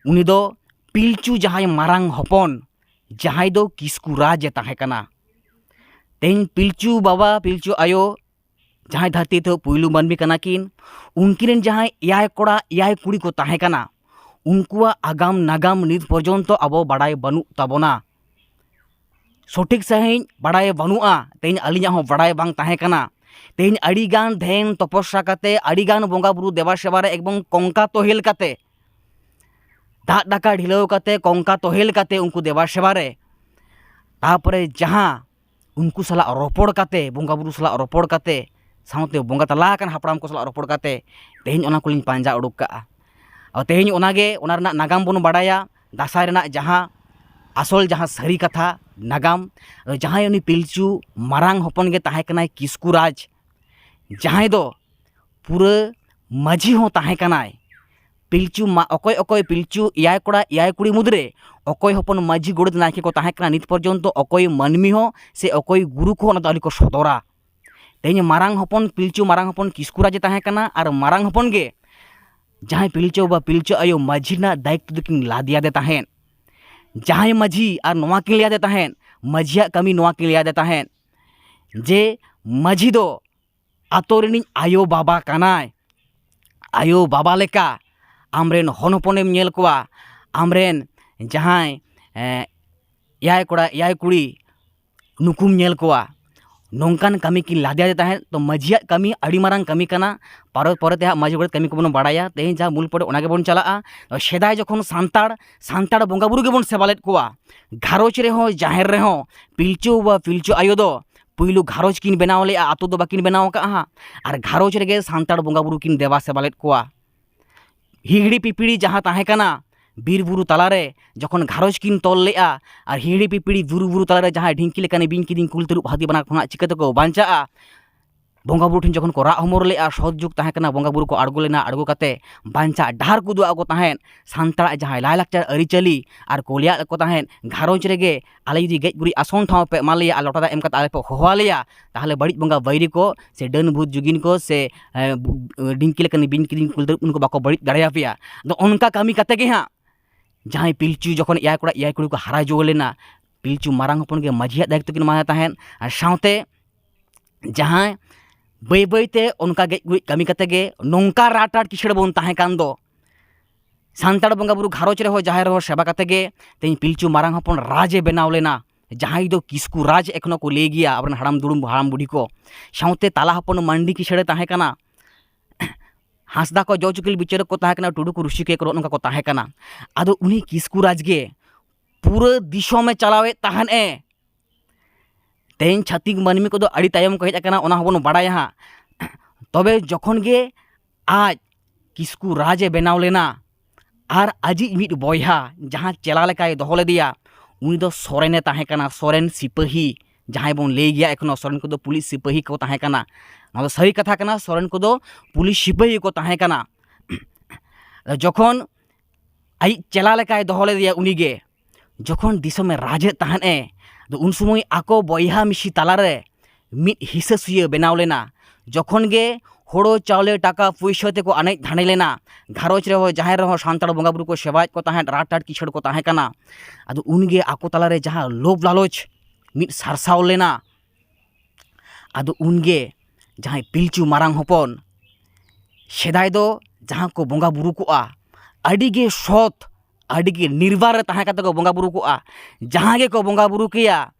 ᱩᱱᱤ ᱫᱚ ᱯᱤᱞᱪᱩ ᱡᱟᱦᱟᱸᱭ ᱢᱟᱨᱟᱝ ᱦᱚᱯᱚᱱ, ᱡᱟᱦᱟᱸᱭ ᱫᱚ ᱠᱤᱥᱠᱩ ᱨᱟᱡᱽ ᱮ ᱛᱟᱦᱮᱸ ᱠᱟᱱᱟ᱾ ᱛᱮᱦᱮᱧ ᱯᱤᱞᱪᱩ ᱵᱟᱵᱟ, ᱯᱤᱞᱪᱩ ᱟᱭᱳ, ᱡᱟᱦᱟᱸᱭ ᱫᱷᱟᱹᱨᱛᱤ ᱛᱮ ᱯᱩᱭᱞᱩ ᱢᱟᱹᱱᱢᱤ ᱠᱟᱱᱟ ᱠᱤᱱ, ᱩᱱᱠᱤᱱ ᱨᱮᱱ ᱡᱟᱦᱟᱸᱭ ᱮᱭᱟᱭ ᱠᱚᱲᱟ, ᱮᱭᱟᱭ ᱠᱩᱲᱤ ᱠᱚ ᱛᱟᱦᱮᱸ ᱠᱟᱱᱟ, ᱩᱱᱠᱩᱣᱟᱜ ᱟᱜᱟᱢ ᱱᱟᱜᱟᱢ ᱱᱤᱛ ᱯᱚᱨᱡᱚᱱᱛᱚ ᱟᱵᱚ ᱵᱟᱲᱟᱭ ᱵᱟᱹᱱᱩᱜ ᱛᱟᱵᱚᱱᱟ᱾ ᱥᱚᱴᱷᱤᱠ ᱥᱟᱺᱦᱤᱡ ᱵᱟᱲᱟᱭ ᱵᱟᱹᱱᱩᱜᱼᱟ᱾ ᱛᱮᱦᱮᱧ ᱟᱹᱞᱤᱧᱟᱜ ᱦᱚᱸ ᱵᱟᱲᱟᱭ ᱵᱟᱝ ᱛᱟᱦᱮᱸ ᱠᱟᱱᱟ᱾ ᱛᱮᱦᱮᱧ ᱟᱹᱰᱤᱜᱟᱱ ᱫᱷᱮᱭᱟᱱ ᱛᱚᱯᱚᱥᱟ ᱠᱟᱛᱮ, ᱟᱹᱰᱤᱜᱟᱱ ᱵᱚᱸᱜᱟ ᱵᱩᱨᱩ ᱫᱮᱵᱟ ᱥᱮᱵᱟ ᱨᱮ ᱮᱠᱫᱚᱢ ᱠᱚᱝᱠᱟ ᱛᱚᱦᱮᱞ ᱠᱟᱛᱮ, ᱫᱟᱜ ᱫᱟᱠᱟ ᱰᱷᱤᱞᱟᱹᱣ ᱠᱟᱛᱮ, ᱠᱚᱝᱠᱟ ᱛᱚᱦᱮᱞ ᱠᱟᱛᱮ ᱩᱱᱠᱩ ᱫᱮᱵᱟ ᱥᱮᱵᱟ ᱨᱮ, ᱛᱟᱯᱚᱨᱮ ᱡᱟᱦᱟᱸ ᱩᱱᱠᱩ ᱥᱟᱞᱟᱜ ᱨᱚᱯᱚᱲ ᱠᱟᱛᱮ, ᱵᱚᱸᱜᱟ ᱵᱩᱨᱩ ᱥᱟᱞᱟᱜ ᱨᱚᱯᱚᱲ ᱠᱟᱛᱮ, ᱥᱟᱶᱛᱮ ᱵᱚᱸᱜᱟ ᱛᱟᱞᱟ ᱟᱠᱟᱱ ᱦᱟᱯᱲᱟᱢ ᱠᱚ ᱥᱟᱞᱟᱜ ᱨᱚᱯᱚᱲ ᱠᱟᱛᱮ ᱛᱮᱦᱮᱧ ᱚᱱᱟ ᱠᱚᱞᱤᱧ ᱯᱟᱸᱡᱟ ᱩᱰᱩᱠ ᱠᱟᱜᱼᱟ᱾ ᱟᱨ ᱛᱮᱦᱮᱧ ᱚᱱᱟᱜᱮ, ᱚᱱᱟ ᱨᱮᱱᱟᱜ ᱱᱟᱜᱟᱢ ᱵᱚᱱ ᱵᱟᱰᱟᱭᱟ, ᱫᱟᱸᱥᱟᱭ ᱨᱮᱱᱟᱜ ᱡᱟᱦᱟᱸ ᱟᱥᱚᱞ, ᱡᱟᱦᱟᱸ ᱥᱟᱹᱨᱤ ᱠᱟᱛᱷᱟ ᱱᱟᱜᱟᱢ᱾ ᱟᱫᱚ ᱡᱟᱦᱟᱸᱭ ᱩᱱᱤ ᱯᱤᱞᱪᱩ ᱢᱟᱨᱟᱝ ᱦᱚᱯᱚᱱ ᱜᱮ ᱛᱟᱦᱮᱸ ᱠᱟᱱᱟᱭ ᱠᱤᱥᱠᱩ ᱨᱟᱡᱽ, ᱡᱟᱦᱟᱸᱭ ᱫᱚ ᱯᱩᱨᱟᱹ ᱢᱟᱹᱡᱷᱤ ᱦᱚᱸ ᱛᱟᱦᱮᱸ ᱠᱟᱱᱟᱭ᱾ ᱯᱤᱞᱪᱩ ᱢᱟ-, ᱚᱠᱚᱭ ᱚᱠᱚᱭ ᱯᱤᱞᱪᱩ ᱮᱭᱟᱭ ᱠᱚᱲᱟ ᱮᱭᱟᱭ ᱠᱩᱲᱤ ᱢᱩᱫᱽᱨᱮ ᱚᱠᱚᱭ ᱦᱚᱯᱚᱱ ᱢᱟᱹᱡᱷᱤ ᱜᱚᱰᱮᱛ ᱱᱟᱭᱠᱮ ᱠᱚ ᱛᱟᱦᱮᱸ ᱠᱟᱱᱟ, ᱱᱤᱛ ᱯᱚᱨᱡᱚᱱᱛᱚ ᱚᱠᱚᱭ ᱢᱟᱹᱱᱢᱤ ᱦᱚᱸ ᱥᱮ ᱚᱠᱚᱭ ᱜᱩᱨᱩ ᱠᱚᱦᱚᱸ ᱚᱱᱟ ᱫᱚ ᱟᱹᱣᱨᱤ ᱠᱚ ᱥᱚᱫᱚᱨᱟ᱾ ᱛᱮᱦᱮᱧ ᱢᱟᱨᱟᱝ ᱦᱚᱯᱚᱱ, ᱯᱤᱞᱪᱩ ᱢᱟᱨᱟᱝ ᱦᱚᱯᱚᱱ ᱠᱤᱥᱠᱩ ᱨᱟᱡᱽ ᱮ ᱛᱟᱦᱮᱸ ᱠᱟᱱᱟ, ᱟᱨ ᱢᱟᱨᱟᱝ ᱦᱚᱯᱚᱱ ᱜᱮ ᱡᱟᱦᱟᱸᱭ ᱯᱤᱞᱪᱩ ᱵᱟᱵᱟ ᱯᱤᱞᱪᱩ ᱟᱭᱳ ᱢᱟᱹᱡᱷᱤ ᱨᱮᱱᱟᱜ ᱫᱟᱭᱤᱛᱛᱚ ᱫᱚᱠᱤᱱ ᱞᱟᱫᱮᱭᱟᱫᱮ ᱛᱟᱦᱮᱸᱫ᱾ ᱡᱟᱦᱟᱸᱭ ᱢᱟᱹᱡᱷᱤ ᱟᱨ ᱱᱚᱣᱟ ᱠᱤᱱ ᱞᱟᱹᱭᱟᱫᱮ ᱛᱟᱦᱮᱸᱫ, ᱢᱟᱹᱡᱷᱤᱭᱟᱜ ᱠᱟᱹᱢᱤ ᱱᱚᱣᱟ ᱠᱤᱱ ᱞᱟᱹᱭᱟᱫᱮ ᱛᱟᱦᱮᱸᱫ ᱡᱮ ᱢᱟᱹᱡᱷᱤ ᱫᱚ ᱟᱛᱳ ᱨᱤᱱᱤᱡ ᱟᱭᱳ ᱵᱟᱵᱟ ᱠᱟᱱᱟᱭ᱾ ᱟᱭᱳ ᱵᱟᱵᱟ ᱞᱮᱠᱟ ᱟᱢᱨᱮᱱ ᱦᱚᱱ ᱦᱚᱯᱚᱱᱮᱢ ᱧᱮᱞ ᱠᱚᱣᱟ, ᱟᱢᱨᱮᱱ ᱡᱟᱦᱟᱸᱭ, ᱮᱸ, ᱮᱭᱟᱭ ᱠᱚᱲᱟ ᱮᱭᱟᱭ ᱠᱩᱲᱤ ᱱᱩᱠᱩᱢ ᱧᱮᱞ ᱠᱚᱣᱟ᱾ ᱱᱚᱝᱠᱟᱱ ᱠᱟᱹᱢᱤ ᱠᱤᱱ ᱞᱟᱫᱮᱭᱟᱫᱮ ᱛᱟᱦᱮᱸᱫ᱾ ᱛᱚ ᱢᱟᱹᱡᱷᱤᱭᱟᱜ ᱠᱟᱹᱢᱤ ᱟᱹᱰᱤ ᱢᱟᱨᱟᱝ ᱠᱟᱹᱢᱤ ᱠᱟᱱᱟ᱾ ᱯᱚᱨᱮ, ᱯᱚᱨᱮ ᱛᱮ ᱦᱟᱸᱜ ᱢᱟᱹᱡᱷᱤ ᱜᱚᱰᱮᱛ ᱠᱟᱹᱢᱤ ᱠᱚᱵᱚᱱ ᱵᱟᱲᱟᱭᱟ᱾ ᱛᱮᱦᱮᱧ ᱡᱟᱦᱟᱸ ᱢᱩᱞ ᱯᱚᱨᱮ ᱚᱱᱟ ᱜᱮᱵᱚᱱ ᱪᱟᱞᱟᱜᱼᱟ᱾ ᱥᱮᱫᱟᱭ ᱡᱚᱠᱷᱚᱱ ᱥᱟᱱᱛᱟᱲ, ᱥᱟᱱᱛᱟᱲ ᱵᱚᱸᱜᱟ ᱵᱩᱨᱩ ᱜᱮᱵᱚᱱ ᱥᱮᱵᱟ ᱞᱮᱫ ᱠᱚᱣᱟ, ᱜᱷᱟᱨᱚᱸᱡᱽ ᱨᱮᱦᱚᱸ ᱡᱟᱦᱮᱨ ᱨᱮᱦᱚᱸ ᱯᱤᱞᱪᱩ ᱵᱟᱵᱟ ᱯᱤᱞᱪᱩ ᱟᱭᱳ ᱫᱚ ᱯᱩᱭᱞᱩ ᱜᱷᱟᱨᱚᱸᱡᱽ ᱠᱤᱱ ᱵᱮᱱᱟᱣ ᱞᱮᱫᱼᱟ, ᱟᱛᱳ ᱫᱚ ᱵᱟᱹᱠᱤᱱ ᱵᱮᱱᱟᱣ ᱟᱠᱟᱫᱼᱟ ᱦᱟᱸᱜ᱾ ᱟᱨ ᱜᱷᱟᱨᱚᱸᱡᱽ ᱨᱮᱜᱮ ᱥᱟᱱᱛᱟᱲ ᱵᱚᱸᱜᱟ ᱵᱩᱨᱩ ᱠᱤᱱ ᱫᱮᱵᱟ ᱥᱮᱵᱟ ᱞᱮᱫ ᱠᱚᱣᱟ᱾ ᱦᱤᱦᱤᱲᱤ ᱯᱤᱯᱤᱲᱤ ᱡᱟᱦᱟᱸ ᱛᱟᱦᱮᱸ ᱠᱟᱱᱟ ᱵᱤᱨ ᱵᱩᱨᱩ ᱛᱟᱞᱟᱨᱮ, ᱡᱚᱠᱷᱚᱱ ᱜᱷᱟᱨᱚᱸᱡᱽ ᱠᱤᱱ ᱛᱚᱞ ᱞᱮᱫᱼᱟ, ᱟᱨ ᱦᱤᱦᱤᱲᱤ ᱯᱤᱯᱤᱲᱤ ᱵᱩᱨᱩ ᱵᱩᱨᱩ ᱛᱟᱞᱟᱨᱮ ᱡᱟᱦᱟᱸᱭ ᱰᱷᱤᱝᱠᱤ ᱞᱮᱠᱟᱱᱤ ᱵᱤᱧ ᱠᱤᱫᱤᱧ ᱠᱩᱞ ᱛᱟᱹᱨᱩᱵ ᱦᱟᱹᱛᱤ ᱵᱟᱱᱟ ᱠᱷᱚᱱᱟᱜ ᱪᱤᱠᱟᱹ ᱛᱮᱠᱚ ᱵᱟᱧᱪᱟᱜᱼᱟ? ᱵᱚᱸᱜᱟ ᱵᱩᱨᱩ ᱴᱷᱮᱱ ᱡᱚᱠᱷᱚᱱ ᱠᱚ ᱨᱟᱜ ᱦᱚᱢᱚᱨ ᱞᱮᱫᱼᱟ, ᱥᱚᱛ ᱡᱩᱜᱽ ᱛᱟᱦᱮᱸ ᱠᱟᱱᱟ, ᱵᱚᱸᱜᱟ ᱵᱩᱨᱩ ᱠᱚ ᱟᱬᱜᱚ ᱞᱮᱱᱟ, ᱟᱬᱜᱚ ᱠᱟᱛᱮ ᱵᱟᱧᱪᱟᱜ ᱰᱟᱦᱟᱨ ᱠᱚ ᱩᱫᱩᱜ ᱟᱫ ᱠᱚ ᱛᱟᱦᱮᱸᱫ, ᱥᱟᱱᱛᱟᱲᱟᱜ ᱡᱟᱦᱟᱸ ᱞᱟᱭᱼᱞᱟᱠᱪᱟᱨ ᱟᱹᱨᱤᱪᱟᱹᱞᱤ ᱟᱨ ᱠᱚ ᱞᱟᱹᱭᱟᱫ ᱠᱚ ᱛᱟᱦᱮᱸᱫ, ᱜᱷᱟᱨᱚᱸᱡᱽ ᱨᱮᱜᱮ ᱟᱞᱮ ᱡᱩᱫᱤ ᱜᱮᱡ ᱜᱩᱨᱤᱡ ᱟᱥᱚᱱ ᱴᱷᱟᱶ ᱯᱮ ᱮᱢᱟ ᱞᱮᱭᱟ ᱟᱨ ᱞᱚᱴᱟ ᱫᱟᱜ ᱮᱢ ᱠᱟᱛᱮ ᱟᱞᱮ ᱯᱮ ᱦᱚᱦᱚ ᱟᱞᱮᱭᱟ, ᱛᱟᱦᱚᱞᱮ ᱵᱟᱹᱲᱤᱡ ᱵᱚᱸᱜᱟ ᱵᱟᱹᱭᱨᱤ ᱠᱚ ᱥᱮ ᱰᱟᱹᱱ ᱵᱷᱩᱛ ᱡᱩᱜᱤᱱ ᱠᱚ ᱥᱮ, ᱮ, ᱵᱩ-, ᱰᱷᱤᱝᱠᱤ ᱞᱮᱠᱟᱱ ᱵᱤᱧ ᱠᱤᱫᱤᱧ ᱠᱩᱞ ᱛᱟᱹᱨᱩᱵ ᱩᱱᱠᱩ ᱵᱟᱠᱚ ᱵᱟᱹᱲᱤᱡ ᱫᱟᱲᱮᱭᱟᱯᱮᱭᱟ᱾ ᱟᱫᱚ ᱚᱱᱠᱟ ᱠᱟᱹᱢᱤ ᱠᱟᱛᱮ ᱜᱮ ᱦᱟᱸᱜ ᱡᱟᱦᱟᱸᱭ ᱯᱤᱞᱪᱩ ᱡᱚᱠᱷᱚᱱ ᱮᱭᱟᱭ ᱠᱚᱲᱟ ᱮᱭᱟᱭ ᱠᱩᱲᱤ ᱠᱚ ᱦᱟᱨᱟ ᱡᱩᱣᱟᱹᱱ ᱞᱮᱱᱟ, ᱯᱤᱞᱪᱩ ᱢᱟᱨᱟᱝ ᱦᱚᱯᱚᱱ ᱜᱮ ᱢᱟᱹᱡᱷᱤᱭᱟᱜ ᱫᱟᱭᱤᱛᱛᱚ ᱠᱤᱱ ᱮᱢᱟᱭ ᱛᱟᱦᱮᱸᱫ᱾ ᱟᱨ ᱥᱟᱶᱛᱮ ᱡᱟᱦᱟᱸᱭ ᱵᱟᱹᱭ ᱵᱟᱹᱭ ᱛᱮ ᱚᱱᱠᱟ ᱜᱮᱡ ᱜᱩᱨᱤᱡ ᱠᱟᱹᱢᱤ ᱠᱟᱛᱮ ᱜᱮ ᱱᱚᱝᱠᱟ ᱨᱟᱴ ᱨᱟᱴ ᱠᱤᱥᱟᱹᱲ ᱵᱚᱱ ᱛᱟᱦᱮᱸ ᱠᱟᱱ ᱫᱚ, ᱥᱟᱱᱛᱟᱲ ᱵᱚᱸᱜᱟ ᱵᱩᱨᱩ ᱜᱷᱟᱨᱚᱸᱡᱽ ᱨᱮᱦᱚᱸ ᱡᱟᱦᱮᱨ ᱨᱮᱦᱚᱸ ᱥᱮᱵᱟ ᱠᱟᱛᱮ ᱜᱮ ᱛᱮᱦᱮᱧ ᱯᱤᱞᱪᱩ ᱢᱟᱨᱟᱝ ᱦᱚᱯᱚᱱ ᱨᱟᱡᱽ ᱮ ᱵᱮᱱᱟᱣ ᱞᱮᱱᱟ, ᱡᱟᱦᱟᱸᱭ ᱫᱚ ᱠᱤᱥᱠᱩ ᱨᱟᱡᱽ ᱮᱠᱷᱚᱱᱳ ᱠᱚ ᱞᱟᱹᱭ ᱜᱮᱭᱟ ᱟᱵᱚᱨᱮᱱ ᱦᱟᱲᱟᱢ ᱫᱩᱲᱩᱢ ᱦᱟᱲᱟᱢ ᱵᱩᱰᱷᱤ ᱠᱚ᱾ ᱥᱟᱶᱛᱮ ᱛᱟᱞᱟ ᱦᱚᱯᱚᱱ ᱢᱟᱱᱰᱤ ᱠᱤᱥᱟᱹᱲ ᱮ ᱛᱟᱦᱮᱸ ᱠᱟᱱᱟ, ᱦᱟᱸᱥᱫᱟ ᱠᱚ ᱡᱚᱡᱽ ᱩᱠᱤᱞ ᱵᱤᱪᱟᱹᱨᱚᱠ ᱠᱚ ᱛᱟᱦᱮᱸ ᱠᱟᱱᱟ, ᱴᱩᱰᱩ ᱠᱚ ᱨᱩᱥᱤᱠᱤᱭᱟᱹ ᱠᱚ ᱱᱚᱜᱼᱚ ᱱᱚᱝᱠᱟ ᱠᱚ ᱛᱟᱦᱮᱸ ᱠᱟᱱᱟ᱾ ᱟᱫᱚ ᱩᱱᱤ ᱠᱤᱥᱠᱩ ᱨᱟᱡᱽ ᱜᱮ ᱯᱩᱨᱟᱹ ᱫᱤᱥᱚᱢᱮ ᱪᱟᱞᱟᱣᱮᱫ ᱛᱟᱦᱮᱸᱫ ᱮ᱾ ᱛᱮᱦᱮᱧ ᱪᱷᱟᱹᱛᱤᱠ ᱢᱟᱹᱱᱢᱤ ᱠᱚᱫᱚ ᱟᱹᱰᱤ ᱛᱟᱭᱚᱢ ᱠᱚ ᱦᱮᱡ ᱟᱠᱟᱱᱟ, ᱚᱱᱟ ᱦᱚᱸᱵᱚᱱ ᱵᱟᱲᱟᱭᱟ ᱦᱟᱸᱜ᱾ ᱛᱚᱵᱮ ᱡᱚᱠᱷᱚᱱ ᱜᱮ ᱟᱡ ᱠᱤᱥᱠᱩ ᱨᱟᱡᱽ ᱮ ᱵᱮᱱᱟᱣ ᱞᱮᱱᱟ ᱟᱨ ᱟᱡᱤᱡ ᱢᱤᱫ ᱵᱚᱭᱦᱟ ᱡᱟᱦᱟᱸ ᱪᱮᱞᱟ ᱞᱮᱠᱟᱭ ᱫᱚᱦᱚ ᱞᱮᱫᱮᱭᱟ, ᱩᱱᱤ ᱫᱚ ᱥᱚᱨᱮᱱᱮ ᱛᱟᱦᱮᱸ ᱠᱟᱱᱟ, ᱥᱚᱨᱮᱱ ᱥᱤᱯᱟᱹᱦᱤ, ᱡᱟᱦᱟᱸᱭ ᱵᱚᱱ ᱞᱟᱹᱭ ᱜᱮᱭᱟ ᱮᱠᱷᱚᱱᱳ ᱥᱚᱨᱮᱱ ᱠᱚᱫᱚ ᱯᱩᱞᱤᱥ ᱥᱤᱯᱟᱹᱦᱤ ᱠᱚ ᱛᱟᱦᱮᱸ ᱠᱟᱱᱟ᱾ ᱱᱚᱣᱟ ᱫᱚ ᱥᱟᱹᱨᱤ ᱠᱟᱛᱷᱟ ᱠᱟᱱᱟ, ᱥᱚᱨᱮᱱ ᱠᱚᱫᱚ ᱯᱩᱞᱤᱥ ᱥᱤᱯᱟᱹᱦᱤ ᱠᱚ ᱛᱟᱦᱮᱸ ᱠᱟᱱᱟ᱾ ᱡᱚᱠᱷᱚᱱ ᱟᱡᱤᱡ ᱪᱮᱞᱟ ᱞᱮᱠᱟᱭ ᱫᱚᱦᱚ ᱞᱮᱫᱮᱭᱟ ᱩᱱᱤᱜᱮ, ᱡᱚᱠᱷᱚᱱ ᱫᱤᱥᱚᱢᱮ ᱨᱟᱡᱮᱫ ᱛᱟᱦᱮᱸᱫ ᱮ, ᱟᱫᱚ ᱩᱱ ᱥᱚᱢᱚᱭ ᱟᱠᱚ ᱵᱚᱭᱦᱟ ᱢᱤᱥᱤ ᱛᱟᱞᱟᱨᱮ ᱢᱤᱫ ᱦᱤᱥᱟᱹ ᱥᱩᱭᱟᱹ ᱵᱮᱱᱟᱣ ᱞᱮᱱᱟ᱾ ᱡᱚᱠᱷᱚᱱ ᱜᱮ ᱦᱳᱲᱳ ᱪᱟᱣᱞᱮ ᱴᱟᱠᱟ ᱯᱩᱭᱥᱟᱹ ᱛᱮᱠᱚ ᱟᱱᱮᱡ ᱫᱷᱟᱱᱮᱡ ᱞᱮᱱᱟ, ᱜᱷᱟᱨᱚᱸᱡᱽ ᱨᱮᱦᱚᱸ ᱡᱟᱦᱮᱨ ᱨᱮᱦᱚᱸ ᱥᱟᱱᱛᱟᱲ ᱵᱚᱸᱜᱟ ᱵᱩᱨᱩ ᱠᱚ ᱥᱮᱵᱟᱭᱮᱫ ᱠᱚ ᱛᱟᱦᱮᱸᱫ, ᱨᱟᱴ ᱴᱟᱴ ᱠᱤᱥᱟᱹᱲ ᱠᱚ ᱛᱟᱦᱮᱸ ᱠᱟᱱᱟ᱾ ᱟᱫᱚ ᱩᱱᱜᱮ ᱟᱠᱚ ᱛᱟᱞᱟᱨᱮ ᱡᱟᱦᱟᱸ ᱞᱳᱵᱷ ᱞᱟᱞᱚᱪ ᱢᱤᱫ ᱥᱟᱨᱥᱟᱣ ᱞᱮᱱᱟ, ᱟᱫᱚ ᱩᱱᱜᱮ ᱡᱟᱦᱟᱸᱭ ᱯᱤᱞᱪᱩ ᱢᱟᱨᱟᱝ ᱦᱚᱯᱚᱱ, ᱥᱮᱫᱟᱭ ᱫᱚ ᱡᱟᱦᱟᱸ ᱠᱚ ᱵᱚᱸᱜᱟ ᱵᱩᱨᱩ ᱠᱚᱜᱼᱟ, ᱟᱹᱰᱤ ᱜᱮ ᱥᱚᱛ, ᱟᱹᱰᱤ ᱜᱮ ᱱᱤᱨᱵᱟᱨ ᱨᱮ ᱛᱟᱦᱮᱸ ᱠᱟᱛᱮ ᱠᱚ ᱵᱚᱸᱜᱟ ᱵᱩᱨᱩ ᱠᱚᱜᱼᱟ᱾ ᱡᱟᱦᱟᱸ ᱜᱮᱠᱚ ᱵᱚᱸᱜᱟ ᱵᱩᱨᱩ ᱠᱮᱭᱟ,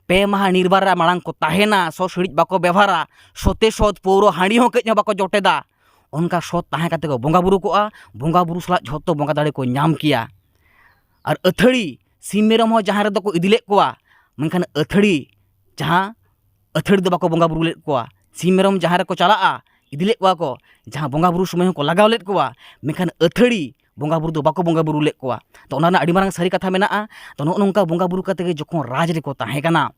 ᱯᱮ ᱢᱟᱦᱟ ᱱᱤᱨᱵᱟᱨ ᱨᱮ ᱢᱟᱲᱟᱝ ᱠᱚ ᱛᱟᱦᱮᱱᱟ, ᱥᱚ ᱥᱤᱬᱤᱡ ᱵᱟᱠᱚ ᱵᱮᱵᱷᱟᱨᱟ, ᱥᱚᱛᱮ ᱥᱚᱛ ᱯᱟᱹᱣᱨᱟᱹ ᱦᱟᱺᱰᱤ ᱦᱚᱸ ᱠᱟᱹᱡ ᱦᱚᱸ ᱵᱟᱠᱚ ᱡᱚᱴᱮᱫᱟ᱾ ᱚᱱᱠᱟ ᱥᱚᱛ ᱛᱟᱦᱮᱸ ᱠᱟᱛᱮ ᱠᱚ ᱵᱚᱸᱜᱟ ᱵᱩᱨᱩ ᱠᱚᱜᱼᱟ, ᱵᱚᱸᱜᱟ ᱵᱩᱨᱩ ᱥᱟᱞᱟᱜ ᱡᱷᱚᱛᱚ ᱵᱚᱸᱜᱟ ᱫᱟᱲᱮ ᱠᱚ ᱧᱟᱢ ᱠᱮᱭᱟ᱾ ᱟᱨ ᱟᱹᱛᱷᱟᱹᱲᱤ ᱥᱤᱢ ᱢᱮᱨᱚᱢ ᱦᱚᱸ ᱡᱟᱦᱟᱸ ᱨᱮᱫᱚ ᱠᱚ ᱤᱫᱤ ᱞᱮᱫ ᱠᱚᱣᱟ, ᱢᱮᱱᱠᱷᱟᱱ ᱟᱹᱛᱷᱟᱹᱲᱤ ᱡᱟᱦᱟᱸ ᱟᱹᱛᱷᱟᱹᱲᱤ ᱫᱚ ᱵᱟᱠᱚ ᱵᱚᱸᱜᱟ ᱵᱩᱨᱩ ᱞᱮᱫ ᱠᱚᱣᱟ᱾ ᱥᱤᱢ ᱢᱮᱨᱚᱢ ᱡᱟᱦᱟᱸ ᱨᱮᱠᱚ ᱪᱟᱞᱟᱜᱼᱟ, ᱤᱫᱤ ᱞᱮᱫ ᱠᱚᱣᱟ ᱠᱚ, ᱡᱟᱦᱟᱸ ᱵᱚᱸᱜᱟ ᱵᱩᱨᱩ ᱥᱚᱢᱚᱭ ᱦᱚᱸᱠᱚ ᱞᱟᱜᱟᱣ ᱞᱮᱫ ᱠᱚᱣᱟ, ᱢᱮᱱᱠᱷᱟᱱ ᱟᱹᱛᱷᱟᱹᱲᱤ ᱵᱚᱸᱜᱟ ᱵᱩᱨᱩ ᱫᱚ ᱵᱟᱠᱚ ᱵᱚᱸᱜᱟ ᱵᱩᱨᱩ ᱞᱮᱫ ᱠᱚᱣᱟ᱾ ᱛᱚ, ᱚᱱᱟ ᱨᱮᱱᱟᱜ ᱟᱹᱰᱤ ᱢᱟᱨᱟᱝ ᱥᱟᱹᱨᱤ ᱠᱟᱛᱷᱟ ᱢᱮᱱᱟᱜᱼᱟ᱾ ᱛᱚ, ᱱᱚᱜᱼᱚ ᱱᱚᱝᱠᱟ ᱵᱚᱸᱜᱟ ᱵᱩᱨᱩ ᱠᱟᱛᱮ ᱜᱮ ᱡᱚᱠᱷᱚᱱ ᱨᱟᱡᱽ ᱨᱮᱠᱚ ᱛᱟᱦᱮᱸ ᱠᱟᱱᱟ,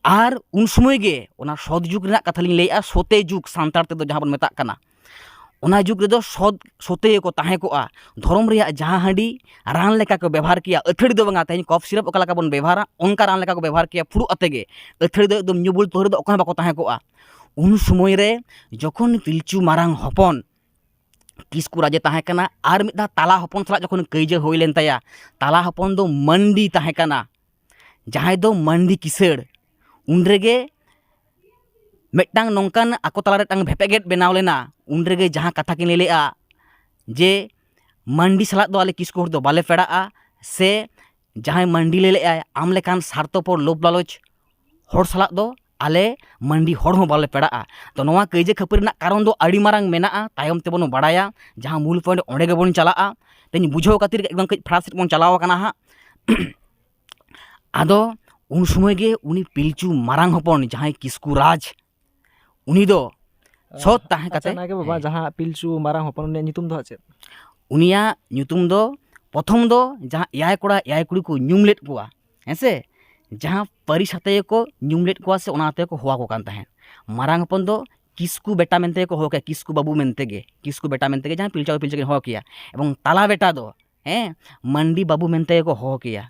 ᱟᱨ ᱩᱱ ᱥᱚᱢᱚᱭ ᱜᱮ ᱚᱱᱟ ᱥᱚᱛ ᱡᱩᱜᱽ ᱨᱮᱱᱟᱜ ᱠᱟᱛᱷᱟ ᱞᱤᱧ ᱞᱟᱹᱭᱮᱫᱼᱟ, ᱥᱚᱛᱮ ᱡᱩᱜᱽ ᱥᱟᱱᱛᱟᱲ ᱛᱮᱫᱚ ᱡᱟᱦᱟᱸ ᱵᱚᱱ ᱢᱮᱛᱟᱜ ᱠᱟᱱᱟ, ᱚᱱᱟ ᱡᱩᱜᱽ ᱨᱮᱫᱚ ᱥᱚᱛ, ᱥᱚᱛᱮ ᱜᱮᱠᱚ ᱛᱟᱦᱮᱸ ᱠᱚᱜᱼᱟ᱾ ᱫᱷᱚᱨᱚᱢ ᱨᱮᱭᱟᱜ ᱡᱟᱦᱟᱸ ᱦᱟᱺᱰᱤ ᱨᱟᱱ ᱞᱮᱠᱟ ᱠᱚ ᱵᱮᱵᱷᱟᱨ ᱠᱮᱭᱟ, ᱟᱹᱛᱷᱟᱹᱲᱤ ᱫᱚ ᱵᱟᱝᱟ, ᱛᱮᱦᱮᱧ ᱠᱚᱯᱷ ᱥᱤᱨᱟᱯ ᱚᱠᱟ ᱞᱮᱠᱟ ᱵᱚᱱ ᱵᱮᱵᱷᱟᱨᱟ, ᱚᱱᱠᱟ ᱨᱟᱱ ᱞᱮᱠᱟ ᱠᱚ ᱵᱮᱵᱷᱟᱨ ᱠᱮᱭᱟ, ᱯᱷᱩᱲᱩᱜ ᱟᱛᱮ ᱜᱮ᱾ ᱟᱹᱛᱷᱟᱹᱲᱤ ᱫᱚ ᱮᱠᱫᱚᱢ ᱧᱩ ᱵᱩᱞ ᱛᱚᱦᱨᱤ ᱫᱚ ᱚᱠᱚᱭ ᱦᱚᱸ ᱵᱟᱠᱚ ᱛᱟᱦᱮᱸ ᱠᱚᱜᱼᱟ᱾ ᱩᱱ ᱥᱚᱢᱚᱭ ᱨᱮ ᱡᱚᱠᱷᱚᱱ ᱯᱤᱞᱪᱩ ᱢᱟᱨᱟᱝ ᱦᱚᱯᱚᱱ ᱠᱤᱥᱠᱩ ᱨᱟᱡᱽ ᱮ ᱛᱟᱦᱮᱸ ᱠᱟᱱᱟ, ᱟᱨ ᱢᱤᱫ ᱫᱷᱟᱣ ᱛᱟᱞᱟ ᱦᱚᱯᱚᱱ ᱥᱟᱞᱟᱜ ᱡᱚᱠᱷᱚᱱ ᱠᱟᱹᱭᱡᱟᱹ ᱦᱩᱭ ᱞᱮᱱ ᱛᱟᱭᱟ, ᱛᱟᱞᱟ ᱦᱚᱯᱚᱱ ᱫᱚ ᱢᱟᱱᱰᱤ ᱛᱟᱦᱮᱸ ᱠᱟᱱᱟ, ᱡᱟᱦᱟᱸᱭ ᱫᱚ ᱢᱟᱱᱰᱤ ᱠᱤᱥᱟᱹᱲ, ᱩᱱ ᱨᱮᱜᱮ ᱢᱤᱫᱴᱟᱝ ᱱᱚᱝᱠᱟᱱ ᱟᱠᱚ ᱛᱟᱞᱟᱨᱮ ᱢᱤᱫᱴᱟᱝ ᱵᱷᱮᱯᱮᱜᱮᱫ ᱵᱮᱱᱟᱣ ᱞᱮᱱᱟ᱾ ᱩᱱ ᱨᱮᱜᱮ ᱡᱟᱦᱟᱸ ᱠᱟᱛᱷᱟ ᱠᱤᱱ ᱞᱟᱹᱭ ᱞᱮᱜᱼᱟ ᱡᱮ, "ᱢᱟᱱᱰᱤ ᱥᱟᱞᱟᱜ ᱫᱚ ᱟᱞᱮ ᱠᱤᱥᱠᱩ ᱦᱚᱲ ᱫᱚ ᱵᱟᱞᱮ ᱯᱮᱲᱟᱜᱼᱟ", ᱥᱮ ᱡᱟᱦᱟᱸᱭ ᱢᱟᱱᱰᱤ ᱞᱟᱹᱭ ᱞᱮᱜᱼᱟᱭ, "ᱟᱢ ᱞᱮᱠᱟᱱ ᱥᱟᱨᱛᱚᱯᱚᱨ ᱞᱳᱵᱷ ᱞᱟᱞᱚᱪ ᱦᱚᱲ ᱥᱟᱞᱟᱜ ᱫᱚ ᱟᱞᱮ ᱢᱟᱱᱰᱤ ᱦᱚᱲ ᱦᱚᱸ ᱵᱟᱞᱮ ᱯᱮᱲᱟᱜᱼᱟ"᱾ ᱛᱚ, ᱱᱚᱣᱟ ᱠᱟᱹᱭᱡᱟᱹ ᱠᱷᱟᱹᱯᱟᱹᱨᱤ ᱨᱮᱱᱟᱜ ᱠᱟᱨᱚᱱ ᱫᱚ ᱟᱹᱰᱤ ᱢᱟᱨᱟᱝ ᱢᱮᱱᱟᱜᱼᱟ, ᱛᱟᱭᱚᱢ ᱛᱮᱵᱚᱱ ᱵᱟᱲᱟᱭᱟ᱾ ᱡᱟᱦᱟᱸ ᱢᱩᱞ ᱯᱚᱭᱮᱱᱴ, ᱚᱸᱰᱮ ᱜᱮᱵᱚᱱ ᱪᱟᱞᱟᱜᱼᱟ᱾ ᱛᱮᱦᱮᱧ ᱵᱩᱡᱷᱟᱹᱣ ᱠᱷᱟᱹᱛᱤᱨ ᱮᱠᱫᱚᱢ ᱠᱟᱹᱡ ᱯᱷᱟᱨᱟᱠ ᱥᱮᱫ ᱵᱚᱱ ᱪᱟᱞᱟᱣ ᱟᱠᱟᱱᱟ ᱦᱟᱸᱜ᱾ ᱟᱫᱚ ᱩᱱ ᱥᱚᱢᱚᱭ ᱜᱮ ᱩᱱᱤ ᱯᱤᱞᱪᱩ ᱢᱟᱨᱟᱝ ᱦᱚᱯᱚᱱ, ᱡᱟᱦᱟᱸᱭ ᱠᱤᱥᱠᱩ ᱨᱟᱡᱽ, ᱩᱱᱤ ᱫᱚ ᱥᱚᱛ ᱛᱟᱦᱮᱸ ᱟᱪᱪᱷᱟ, ᱠᱟᱛᱮ, ᱱᱟᱭᱠᱮ ᱵᱟᱵᱟ, ᱦᱮᱸ᱾ ᱡᱟᱦᱟᱸ ᱯᱤᱞᱪᱩ ᱢᱟᱨᱟᱝ ᱦᱚᱯᱚᱱ, ᱩᱱᱤᱭᱟᱜ ᱧᱩᱛᱩᱢ ᱫᱚ ᱦᱟᱸᱜ ᱪᱮᱫ? ᱩᱱᱤᱭᱟᱜ ᱧᱩᱛᱩᱢ ᱫᱚ, ᱯᱨᱚᱛᱷᱚᱢ ᱫᱚ ᱡᱟᱦᱟᱸ ᱮᱭᱟᱭ ᱠᱚᱲᱟ ᱮᱭᱟᱭ ᱠᱩᱲᱤ ᱠᱚ ᱧᱩᱢ ᱞᱮᱫ ᱠᱚᱣᱟ, ᱦᱮᱸ ᱥᱮ, ᱡᱟᱦᱟᱸ ᱯᱟᱹᱨᱤᱥ ᱟᱛᱮ ᱜᱮᱠᱚ ᱧᱩᱢ ᱞᱮᱫ ᱠᱚᱣᱟ ᱥᱮ ᱚᱱᱟ ᱟᱛᱮ ᱠᱚ ᱦᱚᱦᱚ ᱟᱠᱚ ᱠᱟᱱ ᱛᱟᱦᱮᱸᱫ᱾ ᱢᱟᱨᱟᱝ ᱦᱚᱯᱚᱱ ᱫᱚ ᱠᱤᱥᱠᱩ ᱵᱮᱴᱟ ᱢᱮᱱᱛᱮ ᱜᱮᱠᱚ ᱦᱚᱦᱚ ᱠᱮᱭᱟ, ᱠᱤᱥᱠᱩ ᱵᱟᱹᱵᱩ ᱢᱮᱱᱛᱮ ᱜᱮ, ᱠᱤᱥᱠᱩ ᱵᱮᱴᱟ ᱢᱮᱱᱛᱮ ᱜᱮ ᱡᱟᱦᱟᱸ ᱯᱤᱞᱪᱩ ᱵᱟᱵᱟ ᱯᱤᱞᱪᱩ ᱠᱤᱱ ᱦᱚᱦᱚ ᱠᱮᱭᱟ᱾ ᱮᱵᱚᱝ ᱛᱟᱞᱟ ᱵᱮᱴᱟ ᱫᱚ, ᱦᱮᱸ, ᱢᱟᱱᱰᱤ ᱵᱟᱹᱵᱩ ᱢᱮᱱᱛᱮ ᱜᱮᱠᱚ ᱦᱚᱦᱚ ᱠᱮᱭᱟ᱾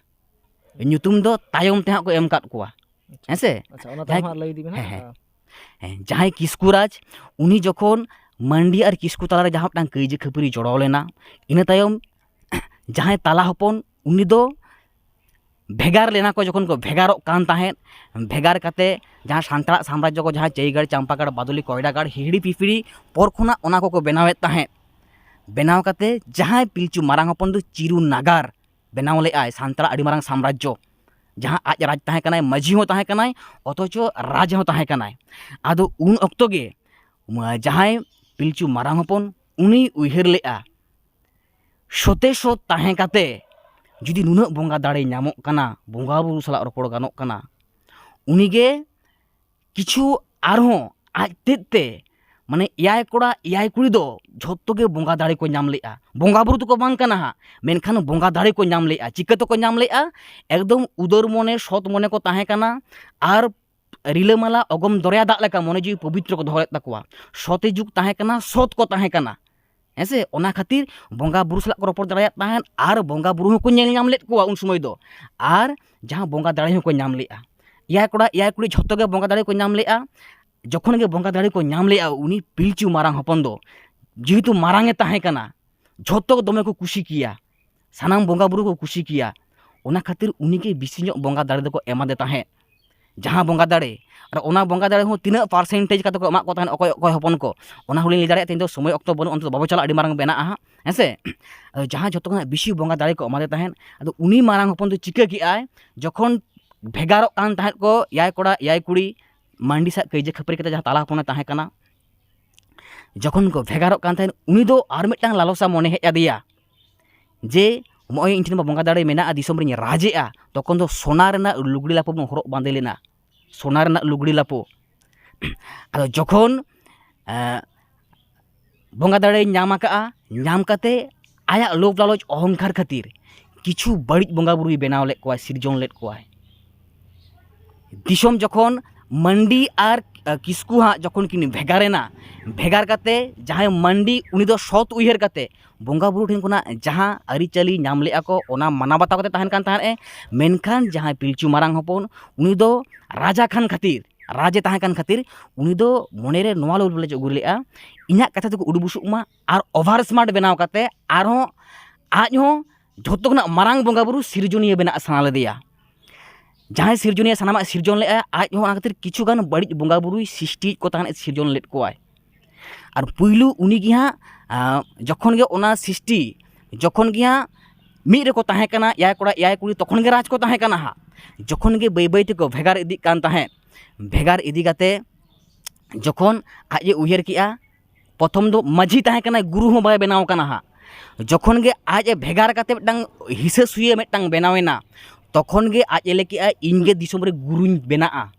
ᱧᱩᱛᱩᱢ ᱫᱚ ᱛᱟᱭᱚᱢ ᱛᱮ ᱦᱟᱸᱜ ᱠᱚ ᱮᱢ ᱠᱟᱫ ᱠᱚᱣᱟ᱾ ᱟᱪᱪᱷᱟ, ᱦᱮᱸ ᱥᱮ? ᱟᱪᱪᱷᱟ, ᱚᱱᱟ ᱡᱟᱦᱟᱸᱭ ᱛᱟᱭᱚᱢ ᱦᱟᱸᱜ ᱞᱟᱹᱭ ᱤᱫᱤ ᱵᱮᱱ ᱦᱮᱸ, ᱦᱟᱸᱜ᱾ ᱦᱮᱸ᱾ ᱦᱮᱸ, ᱡᱟᱦᱟᱸᱭ ᱠᱤᱥᱠᱩ ᱨᱟᱡᱽ, ᱩᱱᱤ ᱡᱚᱠᱷᱚᱱ ᱢᱟᱱᱰᱤ ᱟᱨ ᱠᱤᱥᱠᱩ ᱛᱟᱞᱟᱨᱮ ᱡᱟᱦᱟᱸ ᱢᱤᱫᱴᱟᱝ ᱠᱟᱹᱭᱡᱟᱹ ᱠᱷᱟᱹᱯᱟᱹᱨᱤ ᱡᱚᱲᱟᱣ ᱞᱮᱱᱟ, ᱤᱱᱟᱹ ᱛᱟᱭᱚᱢ ᱡᱟᱦᱟᱸᱭ ᱛᱟᱞᱟ ᱦᱚᱯᱚᱱ, ᱩᱱᱤ ᱫᱚ ᱵᱷᱮᱜᱟᱨ ᱞᱮᱱᱟ ᱠᱚ᱾ ᱡᱚᱠᱷᱚᱱ ᱠᱚ ᱵᱷᱮᱜᱟᱨᱚᱜ ᱠᱟᱱ ᱛᱟᱦᱮᱸᱫ, ᱵᱷᱮᱜᱟᱨ ᱠᱟᱛᱮ ᱡᱟᱦᱟᱸ ᱥᱟᱱᱛᱟᱲᱟᱜ ᱥᱟᱢᱨᱟᱡᱽᱡᱚ ᱠᱚ, ᱡᱟᱦᱟᱸ ᱪᱟᱹᱭᱜᱟᱲ, ᱪᱟᱢᱯᱟᱜᱟᱲ, ᱵᱟᱫᱩᱞᱤ, ᱠᱚᱭᱰᱟᱜᱟᱲ, ᱦᱤᱦᱤᱲᱤ ᱯᱤᱯᱤᱲᱤ ᱯᱚᱨ ᱠᱷᱚᱱᱟᱜ ᱚᱱᱟ ᱠᱚᱠᱚ ᱵᱮᱱᱟᱣᱮᱫ ᱛᱟᱦᱮᱸᱫ᱾ ᱵᱮᱱᱟᱣ ᱠᱟᱛᱮ ᱡᱟᱦᱟᱸᱭ ᱯᱤᱞᱪᱩ ᱢᱟᱨᱟᱝ ᱦᱚᱯᱚᱱ ᱫᱚ ᱪᱤᱨᱩ ᱱᱟᱜᱟᱨ ᱵᱮᱱᱟᱣ ᱞᱮᱫᱟᱭ, ᱥᱟᱱᱛᱟᱲᱟᱜ ᱟᱹᱰᱤ ᱢᱟᱨᱟᱝ ᱥᱟᱢᱨᱟᱡᱽᱡᱚ, ᱡᱟᱦᱟᱸ ᱟᱡ ᱨᱟᱡᱽ ᱛᱟᱦᱮᱸ ᱠᱟᱱᱟᱭ, ᱢᱟᱹᱡᱷᱤ ᱦᱚᱸ ᱛᱟᱦᱮᱸ ᱠᱟᱱᱟᱭ, ᱚᱛᱷᱚᱪᱚ ᱨᱟᱡᱽ ᱦᱚᱸ ᱛᱟᱦᱮᱸ ᱠᱟᱱᱟᱭ᱾ ᱟᱫᱚ ᱩᱱ ᱚᱠᱛᱚ ᱜᱮ ᱡᱟᱦᱟᱸᱭ ᱯᱤᱞᱪᱩ ᱢᱟᱨᱟᱝ ᱦᱚᱯᱚᱱ, ᱩᱱᱤᱭ ᱩᱭᱦᱟᱹᱨ ᱞᱮᱫᱼᱟ, ᱥᱚᱛᱮ ᱥᱚᱛ ᱛᱟᱦᱮᱸ ᱠᱟᱛᱮ ᱡᱩᱫᱤ ᱱᱩᱱᱟᱹᱜ ᱵᱚᱸᱜᱟ ᱫᱟᱲᱮ ᱧᱟᱢᱚᱜ ᱠᱟᱱᱟ, ᱵᱚᱸᱜᱟ ᱵᱩᱨᱩ ᱥᱟᱞᱟᱜ ᱨᱚᱯᱚᱲ ᱜᱟᱱᱚᱜ ᱠᱟᱱᱟ, ᱩᱱᱤᱜᱮ ᱠᱤᱪᱷᱩ ᱟᱨᱦᱚᱸ ᱟᱡ ᱛᱮᱫ ᱛᱮ, ᱢᱟᱱᱮ, ᱮᱭᱟᱭ ᱠᱚᱲᱟ ᱮᱭᱟᱭ ᱠᱩᱲᱤ ᱫᱚ ᱡᱷᱚᱛᱚ ᱜᱮ ᱵᱚᱸᱜᱟ ᱫᱟᱲᱮ ᱠᱚ ᱧᱟᱢ ᱞᱮᱫᱼᱟ᱾ ᱵᱚᱸᱜᱟ ᱵᱩᱨᱩ ᱫᱚᱠᱚ ᱵᱟᱝ ᱠᱟᱱᱟ ᱦᱟᱸᱜ, ᱢᱮᱱᱠᱷᱟᱱ ᱵᱚᱸᱜᱟ ᱫᱟᱲᱮ ᱠᱚ ᱧᱟᱢ ᱞᱮᱫᱼᱟ᱾ ᱪᱤᱠᱟᱹ ᱛᱮᱠᱚ ᱧᱟᱢ ᱞᱮᱫᱼᱟ? ᱮᱠᱫᱚᱢ ᱩᱫᱟᱹᱨ ᱢᱚᱱᱮ, ᱥᱚᱛ ᱢᱚᱱᱮ ᱠᱚ ᱛᱟᱦᱮᱸ ᱠᱟᱱᱟ, ᱟᱨ ᱨᱤᱞᱟᱹᱢᱟᱞᱟ ᱚᱜᱚᱢ ᱫᱚᱨᱭᱟ ᱫᱟᱜ ᱞᱮᱠᱟ ᱢᱚᱱᱮ ᱡᱤᱣᱤ ᱯᱚᱵᱤᱛᱨᱚ ᱠᱚ ᱫᱚᱦᱚ ᱞᱮᱫ ᱛᱟᱠᱚᱣᱟ᱾ ᱥᱚᱛᱮ ᱡᱩᱜᱽ ᱛᱟᱦᱮᱸ ᱠᱟᱱᱟ, ᱥᱚᱛ ᱠᱚ ᱛᱟᱦᱮᱸ ᱠᱟᱱᱟ᱾ ᱦᱮᱸ ᱥᱮ? ᱚᱱᱟ ᱠᱷᱟᱹᱛᱤᱨ ᱵᱚᱸᱜᱟ ᱵᱩᱨᱩ ᱥᱟᱞᱟᱜ ᱠᱚ ᱨᱚᱯᱚᱲ ᱫᱟᱲᱮᱭᱟᱜ ᱛᱟᱦᱮᱸᱫ ᱟᱨ ᱵᱚᱸᱜᱟ ᱵᱩᱨᱩ ᱦᱚᱸᱠᱚ ᱧᱮᱞ ᱧᱟᱢ ᱞᱮᱫ ᱠᱚᱣᱟ ᱩᱱ ᱥᱚᱢᱚᱭ ᱫᱚ, ᱟᱨ ᱡᱟᱦᱟᱸ ᱵᱚᱸᱜᱟ ᱫᱟᱲᱮ ᱦᱚᱸᱠᱚ ᱧᱟᱢ ᱞᱮᱫᱼᱟ᱾ ᱮᱭᱟᱭ ᱠᱚᱲᱟ ᱮᱭᱟᱭ ᱠᱩᱲᱤ ᱡᱷᱚᱛᱚ ᱜᱮ ᱵᱚᱸᱜᱟ ᱫᱟᱲᱮ ᱠᱚ ᱧᱟᱢ ᱞᱮᱫᱼᱟ᱾ ᱡᱚᱠᱷᱚᱱ ᱜᱮ ᱵᱚᱸᱜᱟ ᱫᱟᱲᱮ ᱠᱚ ᱧᱟᱢ ᱞᱮᱫᱼᱟ, ᱩᱱᱤ ᱯᱤᱞᱪᱩ ᱢᱟᱨᱟᱝ ᱦᱚᱯᱚᱱ ᱫᱚ ᱡᱮᱦᱮᱛᱩ ᱢᱟᱨᱟᱝ ᱮ ᱛᱟᱦᱮᱸ ᱠᱟᱱᱟ, ᱡᱷᱚᱛᱚ ᱫᱚᱢᱮ ᱠᱚ ᱠᱩᱥᱤ ᱠᱮᱭᱟ, ᱥᱟᱱᱟᱢ ᱵᱚᱸᱜᱟ ᱵᱩᱨᱩ ᱠᱚ ᱠᱩᱥᱤ ᱠᱮᱭᱟ᱾ ᱚᱱᱟ ᱠᱷᱟᱹᱛᱤᱨ ᱩᱱᱤ ᱜᱮ ᱵᱮᱥᱤ ᱧᱚᱜ ᱵᱚᱸᱜᱟ ᱫᱟᱲᱮ ᱫᱚᱠᱚ ᱮᱢᱟᱫᱮ ᱛᱟᱦᱮᱸᱫ᱾ ᱡᱟᱦᱟᱸ ᱵᱚᱸᱜᱟ ᱫᱟᱲᱮ, ᱟᱨ ᱚᱱᱟ ᱵᱚᱸᱜᱟ ᱫᱟᱲᱮ ᱦᱚᱸ ᱛᱤᱱᱟᱹᱜ percentage ᱠᱟᱛᱮ ᱠᱚ ᱮᱢᱟᱜ ᱠᱚ ᱛᱟᱦᱮᱸᱫ ᱚᱠᱚᱭ ᱚᱠᱚᱭ ᱦᱚᱯᱚᱱ ᱠᱚ, ᱚᱱᱟ ᱦᱚᱸᱞᱤᱧ ᱞᱟᱹᱭ ᱫᱟᱲᱮᱭᱟᱜᱼᱟ᱾ ᱛᱮᱦᱮᱧ ᱫᱚ ᱥᱚᱢᱚᱭ ᱚᱠᱛᱚ ᱵᱟᱹᱱᱩᱜᱼᱟ, ᱚᱱᱛᱮ ᱫᱚ ᱵᱟᱵᱚ ᱪᱟᱞᱟᱜᱼᱟ, ᱟᱹᱰᱤ ᱢᱟᱨᱟᱝ ᱢᱮᱱᱟᱜᱼᱟ ᱦᱟᱸᱜ, ᱦᱮᱸ ᱥᱮ? ᱟᱫᱚ ᱡᱟᱦᱟᱸ ᱡᱷᱚᱛᱚ ᱠᱷᱚᱱᱟᱜ ᱵᱮᱥᱤ ᱵᱚᱸᱜᱟ ᱫᱟᱲᱮ ᱠᱚ ᱮᱢᱟᱫᱮ ᱛᱟᱦᱮᱸᱫ, ᱟᱫᱚ ᱩᱱᱤ ᱢᱟᱨᱟᱝ ᱦᱚᱯᱚᱱ ᱫᱚ ᱪᱤᱠᱟᱹ ᱠᱮᱜᱼᱟᱭ, ᱡᱚᱠᱷᱚᱱ ᱵᱷᱮᱜᱟᱨᱚᱜ ᱠᱟᱱ ᱛᱟᱦᱮᱸᱫ ᱠᱚ ᱮᱭᱟᱭ ᱠᱚᱲᱟ ᱮᱭᱟᱭ ᱠᱩᱲᱤ, ᱢᱟᱱᱰᱤ ᱥᱟᱶ ᱠᱟᱹᱭᱡᱟᱹ ᱠᱷᱟᱹᱯᱟᱹᱨᱤ ᱠᱟᱛᱮ ᱡᱟᱦᱟᱸ ᱛᱟᱞᱟ ᱦᱚᱯᱚᱱᱮ ᱛᱟᱦᱮᱸ ᱠᱟᱱᱟ, ᱡᱚᱠᱷᱚᱱ ᱠᱚ ᱵᱷᱮᱜᱟᱨᱚᱜ ᱠᱟᱱ ᱛᱟᱦᱮᱸᱫ, ᱩᱱᱤ ᱫᱚ ᱟᱨ ᱢᱤᱫᱴᱟᱝ ᱞᱟᱞᱚᱥᱟ ᱢᱚᱱᱮ ᱦᱮᱡ ᱟᱫᱮᱭᱟ ᱡᱮ ᱱᱚᱜᱼᱚᱭ ᱤᱧ ᱴᱷᱮᱱ ᱢᱟ ᱵᱚᱸᱜᱟ ᱫᱟᱲᱮ ᱢᱮᱱᱟᱜᱼᱟ, ᱫᱤᱥᱚᱢ ᱨᱤᱧ ᱨᱟᱡᱮᱜᱼᱟ, ᱛᱚᱠᱷᱚᱱ ᱫᱚ ᱥᱚᱱᱟ ᱨᱮᱱᱟᱜ ᱞᱩᱜᱽᱲᱤ ᱞᱟᱯᱚ ᱵᱚᱱ ᱦᱚᱨᱚᱜ ᱵᱟᱸᱫᱮ ᱞᱮᱱᱟ, ᱥᱚᱱᱟ ᱨᱮᱱᱟᱜ ᱞᱩᱜᱽᱲᱤ ᱞᱟᱯᱚ᱾ ᱟᱫᱚ ᱡᱚᱠᱷᱚᱱ ᱵᱚᱸᱜᱟ ᱫᱟᱲᱮᱭ ᱧᱟᱢ ᱟᱠᱟᱫᱼᱟ, ᱧᱟᱢ ᱠᱟᱛᱮ ᱟᱭᱟᱜ ᱞᱳᱵᱷ ᱞᱟᱞᱚᱪ ᱚᱦᱚᱝᱠᱟᱨ ᱠᱷᱟᱹᱛᱤᱨ ᱠᱤᱪᱷᱩ ᱵᱟᱹᱲᱤᱡ ᱵᱚᱸᱜᱟ ᱵᱩᱨᱩᱭ ᱵᱮᱱᱟᱣ ᱞᱮᱫ ᱠᱚᱣᱟᱭ, ᱥᱤᱨᱡᱚᱱ ᱞᱮᱫ ᱠᱚᱣᱟᱭ᱾ ᱫᱤᱥᱚᱢ ᱡᱚᱠᱷᱚᱱ ᱢᱟᱱᱰᱤ ᱟᱨ ᱠᱤᱥᱠᱩ ᱦᱟᱸᱜ ᱡᱚᱠᱷᱚᱱ ᱠᱤᱱ ᱵᱷᱮᱜᱟᱨ ᱮᱱᱟ, ᱵᱷᱮᱜᱟᱨ ᱠᱟᱛᱮ ᱡᱟᱦᱟᱸᱭ ᱢᱟᱱᱰᱤ, ᱩᱱᱤ ᱫᱚ ᱥᱚᱛ ᱩᱭᱦᱟᱹᱨ ᱠᱟᱛᱮ ᱵᱚᱸᱜᱟ ᱵᱩᱨᱩ ᱴᱷᱮᱱ ᱠᱷᱚᱱᱟᱜ ᱡᱟᱦᱟᱸ ᱟᱹᱨᱤᱪᱟᱹᱞᱤ ᱧᱟᱢ ᱞᱮᱫᱼᱟ ᱠᱚ, ᱚᱱᱟ ᱢᱟᱱᱟᱣ ᱵᱟᱛᱟᱣ ᱠᱟᱛᱮ ᱛᱟᱦᱮᱱ ᱠᱟᱱ ᱛᱟᱦᱮᱸᱫ ᱮ᱾ ᱢᱮᱱᱠᱷᱟᱱ ᱡᱟᱦᱟᱸᱭ ᱯᱤᱞᱪᱩ ᱢᱟᱨᱟᱝ ᱦᱚᱯᱚᱱ, ᱩᱱᱤ ᱫᱚ ᱨᱟᱡᱟ ᱠᱷᱟᱱ ᱠᱷᱟᱹᱛᱤᱨ, ᱨᱟᱡᱮ ᱛᱟᱦᱮᱸ ᱠᱟᱱ ᱠᱷᱟᱹᱛᱤᱨ, ᱩᱱᱤ ᱫᱚ ᱢᱚᱱᱮᱨᱮ ᱱᱚᱣᱟ ᱞᱳᱵᱷ ᱞᱟᱞᱚᱪ ᱟᱹᱜᱩ ᱞᱮᱫᱼᱟ, ᱤᱧᱟᱹᱜ ᱠᱟᱛᱷᱟ ᱛᱮᱠᱚ ᱩᱰᱩ ᱵᱩᱥᱩᱜ ᱢᱟ, ᱟᱨ ᱳᱵᱷᱟᱨ ᱥᱢᱟᱨᱴ ᱵᱮᱱᱟᱣ ᱠᱟᱛᱮ ᱟᱨᱦᱚᱸ ᱟᱡ ᱦᱚᱸ ᱡᱷᱚᱛᱚ ᱠᱷᱚᱱᱟᱜ ᱢᱟᱨᱟᱝ ᱵᱚᱸᱜᱟ ᱵᱩᱨᱩ ᱥᱤᱨᱡᱚᱱᱤᱭᱟᱹ ᱵᱮᱱᱟᱜ ᱥᱟᱱᱟ ᱞᱮᱫᱮᱭᱟ᱾ ᱡᱟᱦᱟᱸᱭ ᱥᱤᱨᱡᱚᱱᱤᱭᱟᱹ ᱥᱟᱱᱟᱢᱟᱜ ᱥᱤᱨᱡᱚᱱ ᱞᱮᱫᱼᱟ, ᱟᱡ ᱦᱚᱸ ᱚᱱᱟ ᱠᱷᱟᱹᱛᱤᱨ ᱠᱤᱪᱷᱩ ᱜᱟᱱ ᱵᱟᱹᱲᱤᱡ ᱵᱚᱸᱜᱟ ᱵᱩᱨᱩᱭ ᱥᱨᱤᱥᱴᱤᱭᱮᱫ ᱠᱚ ᱛᱟᱦᱮᱸᱫ, ᱥᱤᱨᱡᱚᱱ ᱞᱮᱫ ᱠᱚᱣᱟᱭ᱾ ᱟᱨ ᱯᱩᱭᱞᱩ ᱩᱱᱤ ᱜᱮ ᱦᱟᱸᱜ, ᱟᱸ, ᱡᱚᱠᱷᱚᱱ ᱜᱮ ᱚᱱᱟ ᱥᱨᱤᱥᱴᱤ, ᱡᱚᱠᱷᱚᱱ ᱜᱮ ᱦᱟᱸᱜ ᱢᱤᱫ ᱨᱮᱠᱚ ᱛᱟᱦᱮᱸ ᱠᱟᱱᱟ, ᱮᱭᱟᱭ ᱠᱚᱲᱟ ᱮᱭᱟᱭ ᱠᱩᱲᱤ, ᱛᱚᱠᱷᱚᱱ ᱜᱮ ᱨᱟᱡᱽ ᱠᱚ ᱛᱟᱦᱮᱸ ᱠᱟᱱᱟ ᱦᱟᱸᱜ᱾ ᱡᱚᱠᱷᱚᱱ ᱜᱮ ᱵᱟᱹᱭ ᱵᱟᱹᱭ ᱛᱮᱠᱚ ᱵᱷᱮᱜᱟᱨ ᱤᱫᱤᱜ ᱠᱟᱱ ᱛᱟᱦᱮᱸᱫ, ᱵᱷᱮᱜᱟᱨ ᱤᱫᱤ ᱠᱟᱛᱮ ᱡᱚᱠᱷᱚᱱ ᱟᱡ ᱮ ᱩᱭᱦᱟᱹᱨ ᱠᱮᱜᱼᱟ, ᱯᱨᱚᱛᱷᱚᱢ ᱫᱚ ᱢᱟᱹᱡᱷᱤ ᱛᱟᱦᱮᱸ ᱠᱟᱱᱟᱭ, ᱜᱩᱨᱩ ᱦᱚᱸ ᱵᱟᱭ ᱵᱮᱱᱟᱣ ᱠᱟᱱᱟ ᱦᱟᱸᱜ᱾ ᱡᱚᱠᱷᱚᱱ ᱜᱮ ᱟᱡ ᱮ ᱵᱷᱮᱜᱟᱨ ᱠᱟᱛᱮ ᱢᱤᱫᱴᱟᱝ ᱦᱤᱥᱟᱹ ᱥᱩᱭᱟᱹ ᱢᱤᱫᱴᱟᱝ ᱵᱮᱱᱟᱣ ᱮᱱᱟ, ᱛᱚᱠᱷᱚᱱ ᱜᱮ ᱟᱡ ᱮ ᱞᱟᱹᱭ ᱠᱮᱜᱼᱟ, "ᱤᱧ ᱜᱮ ᱫᱤᱥᱚᱢ ᱨᱮ ᱜᱩᱨᱩᱧ ᱵᱮᱱᱟᱜᱼᱟ᱾"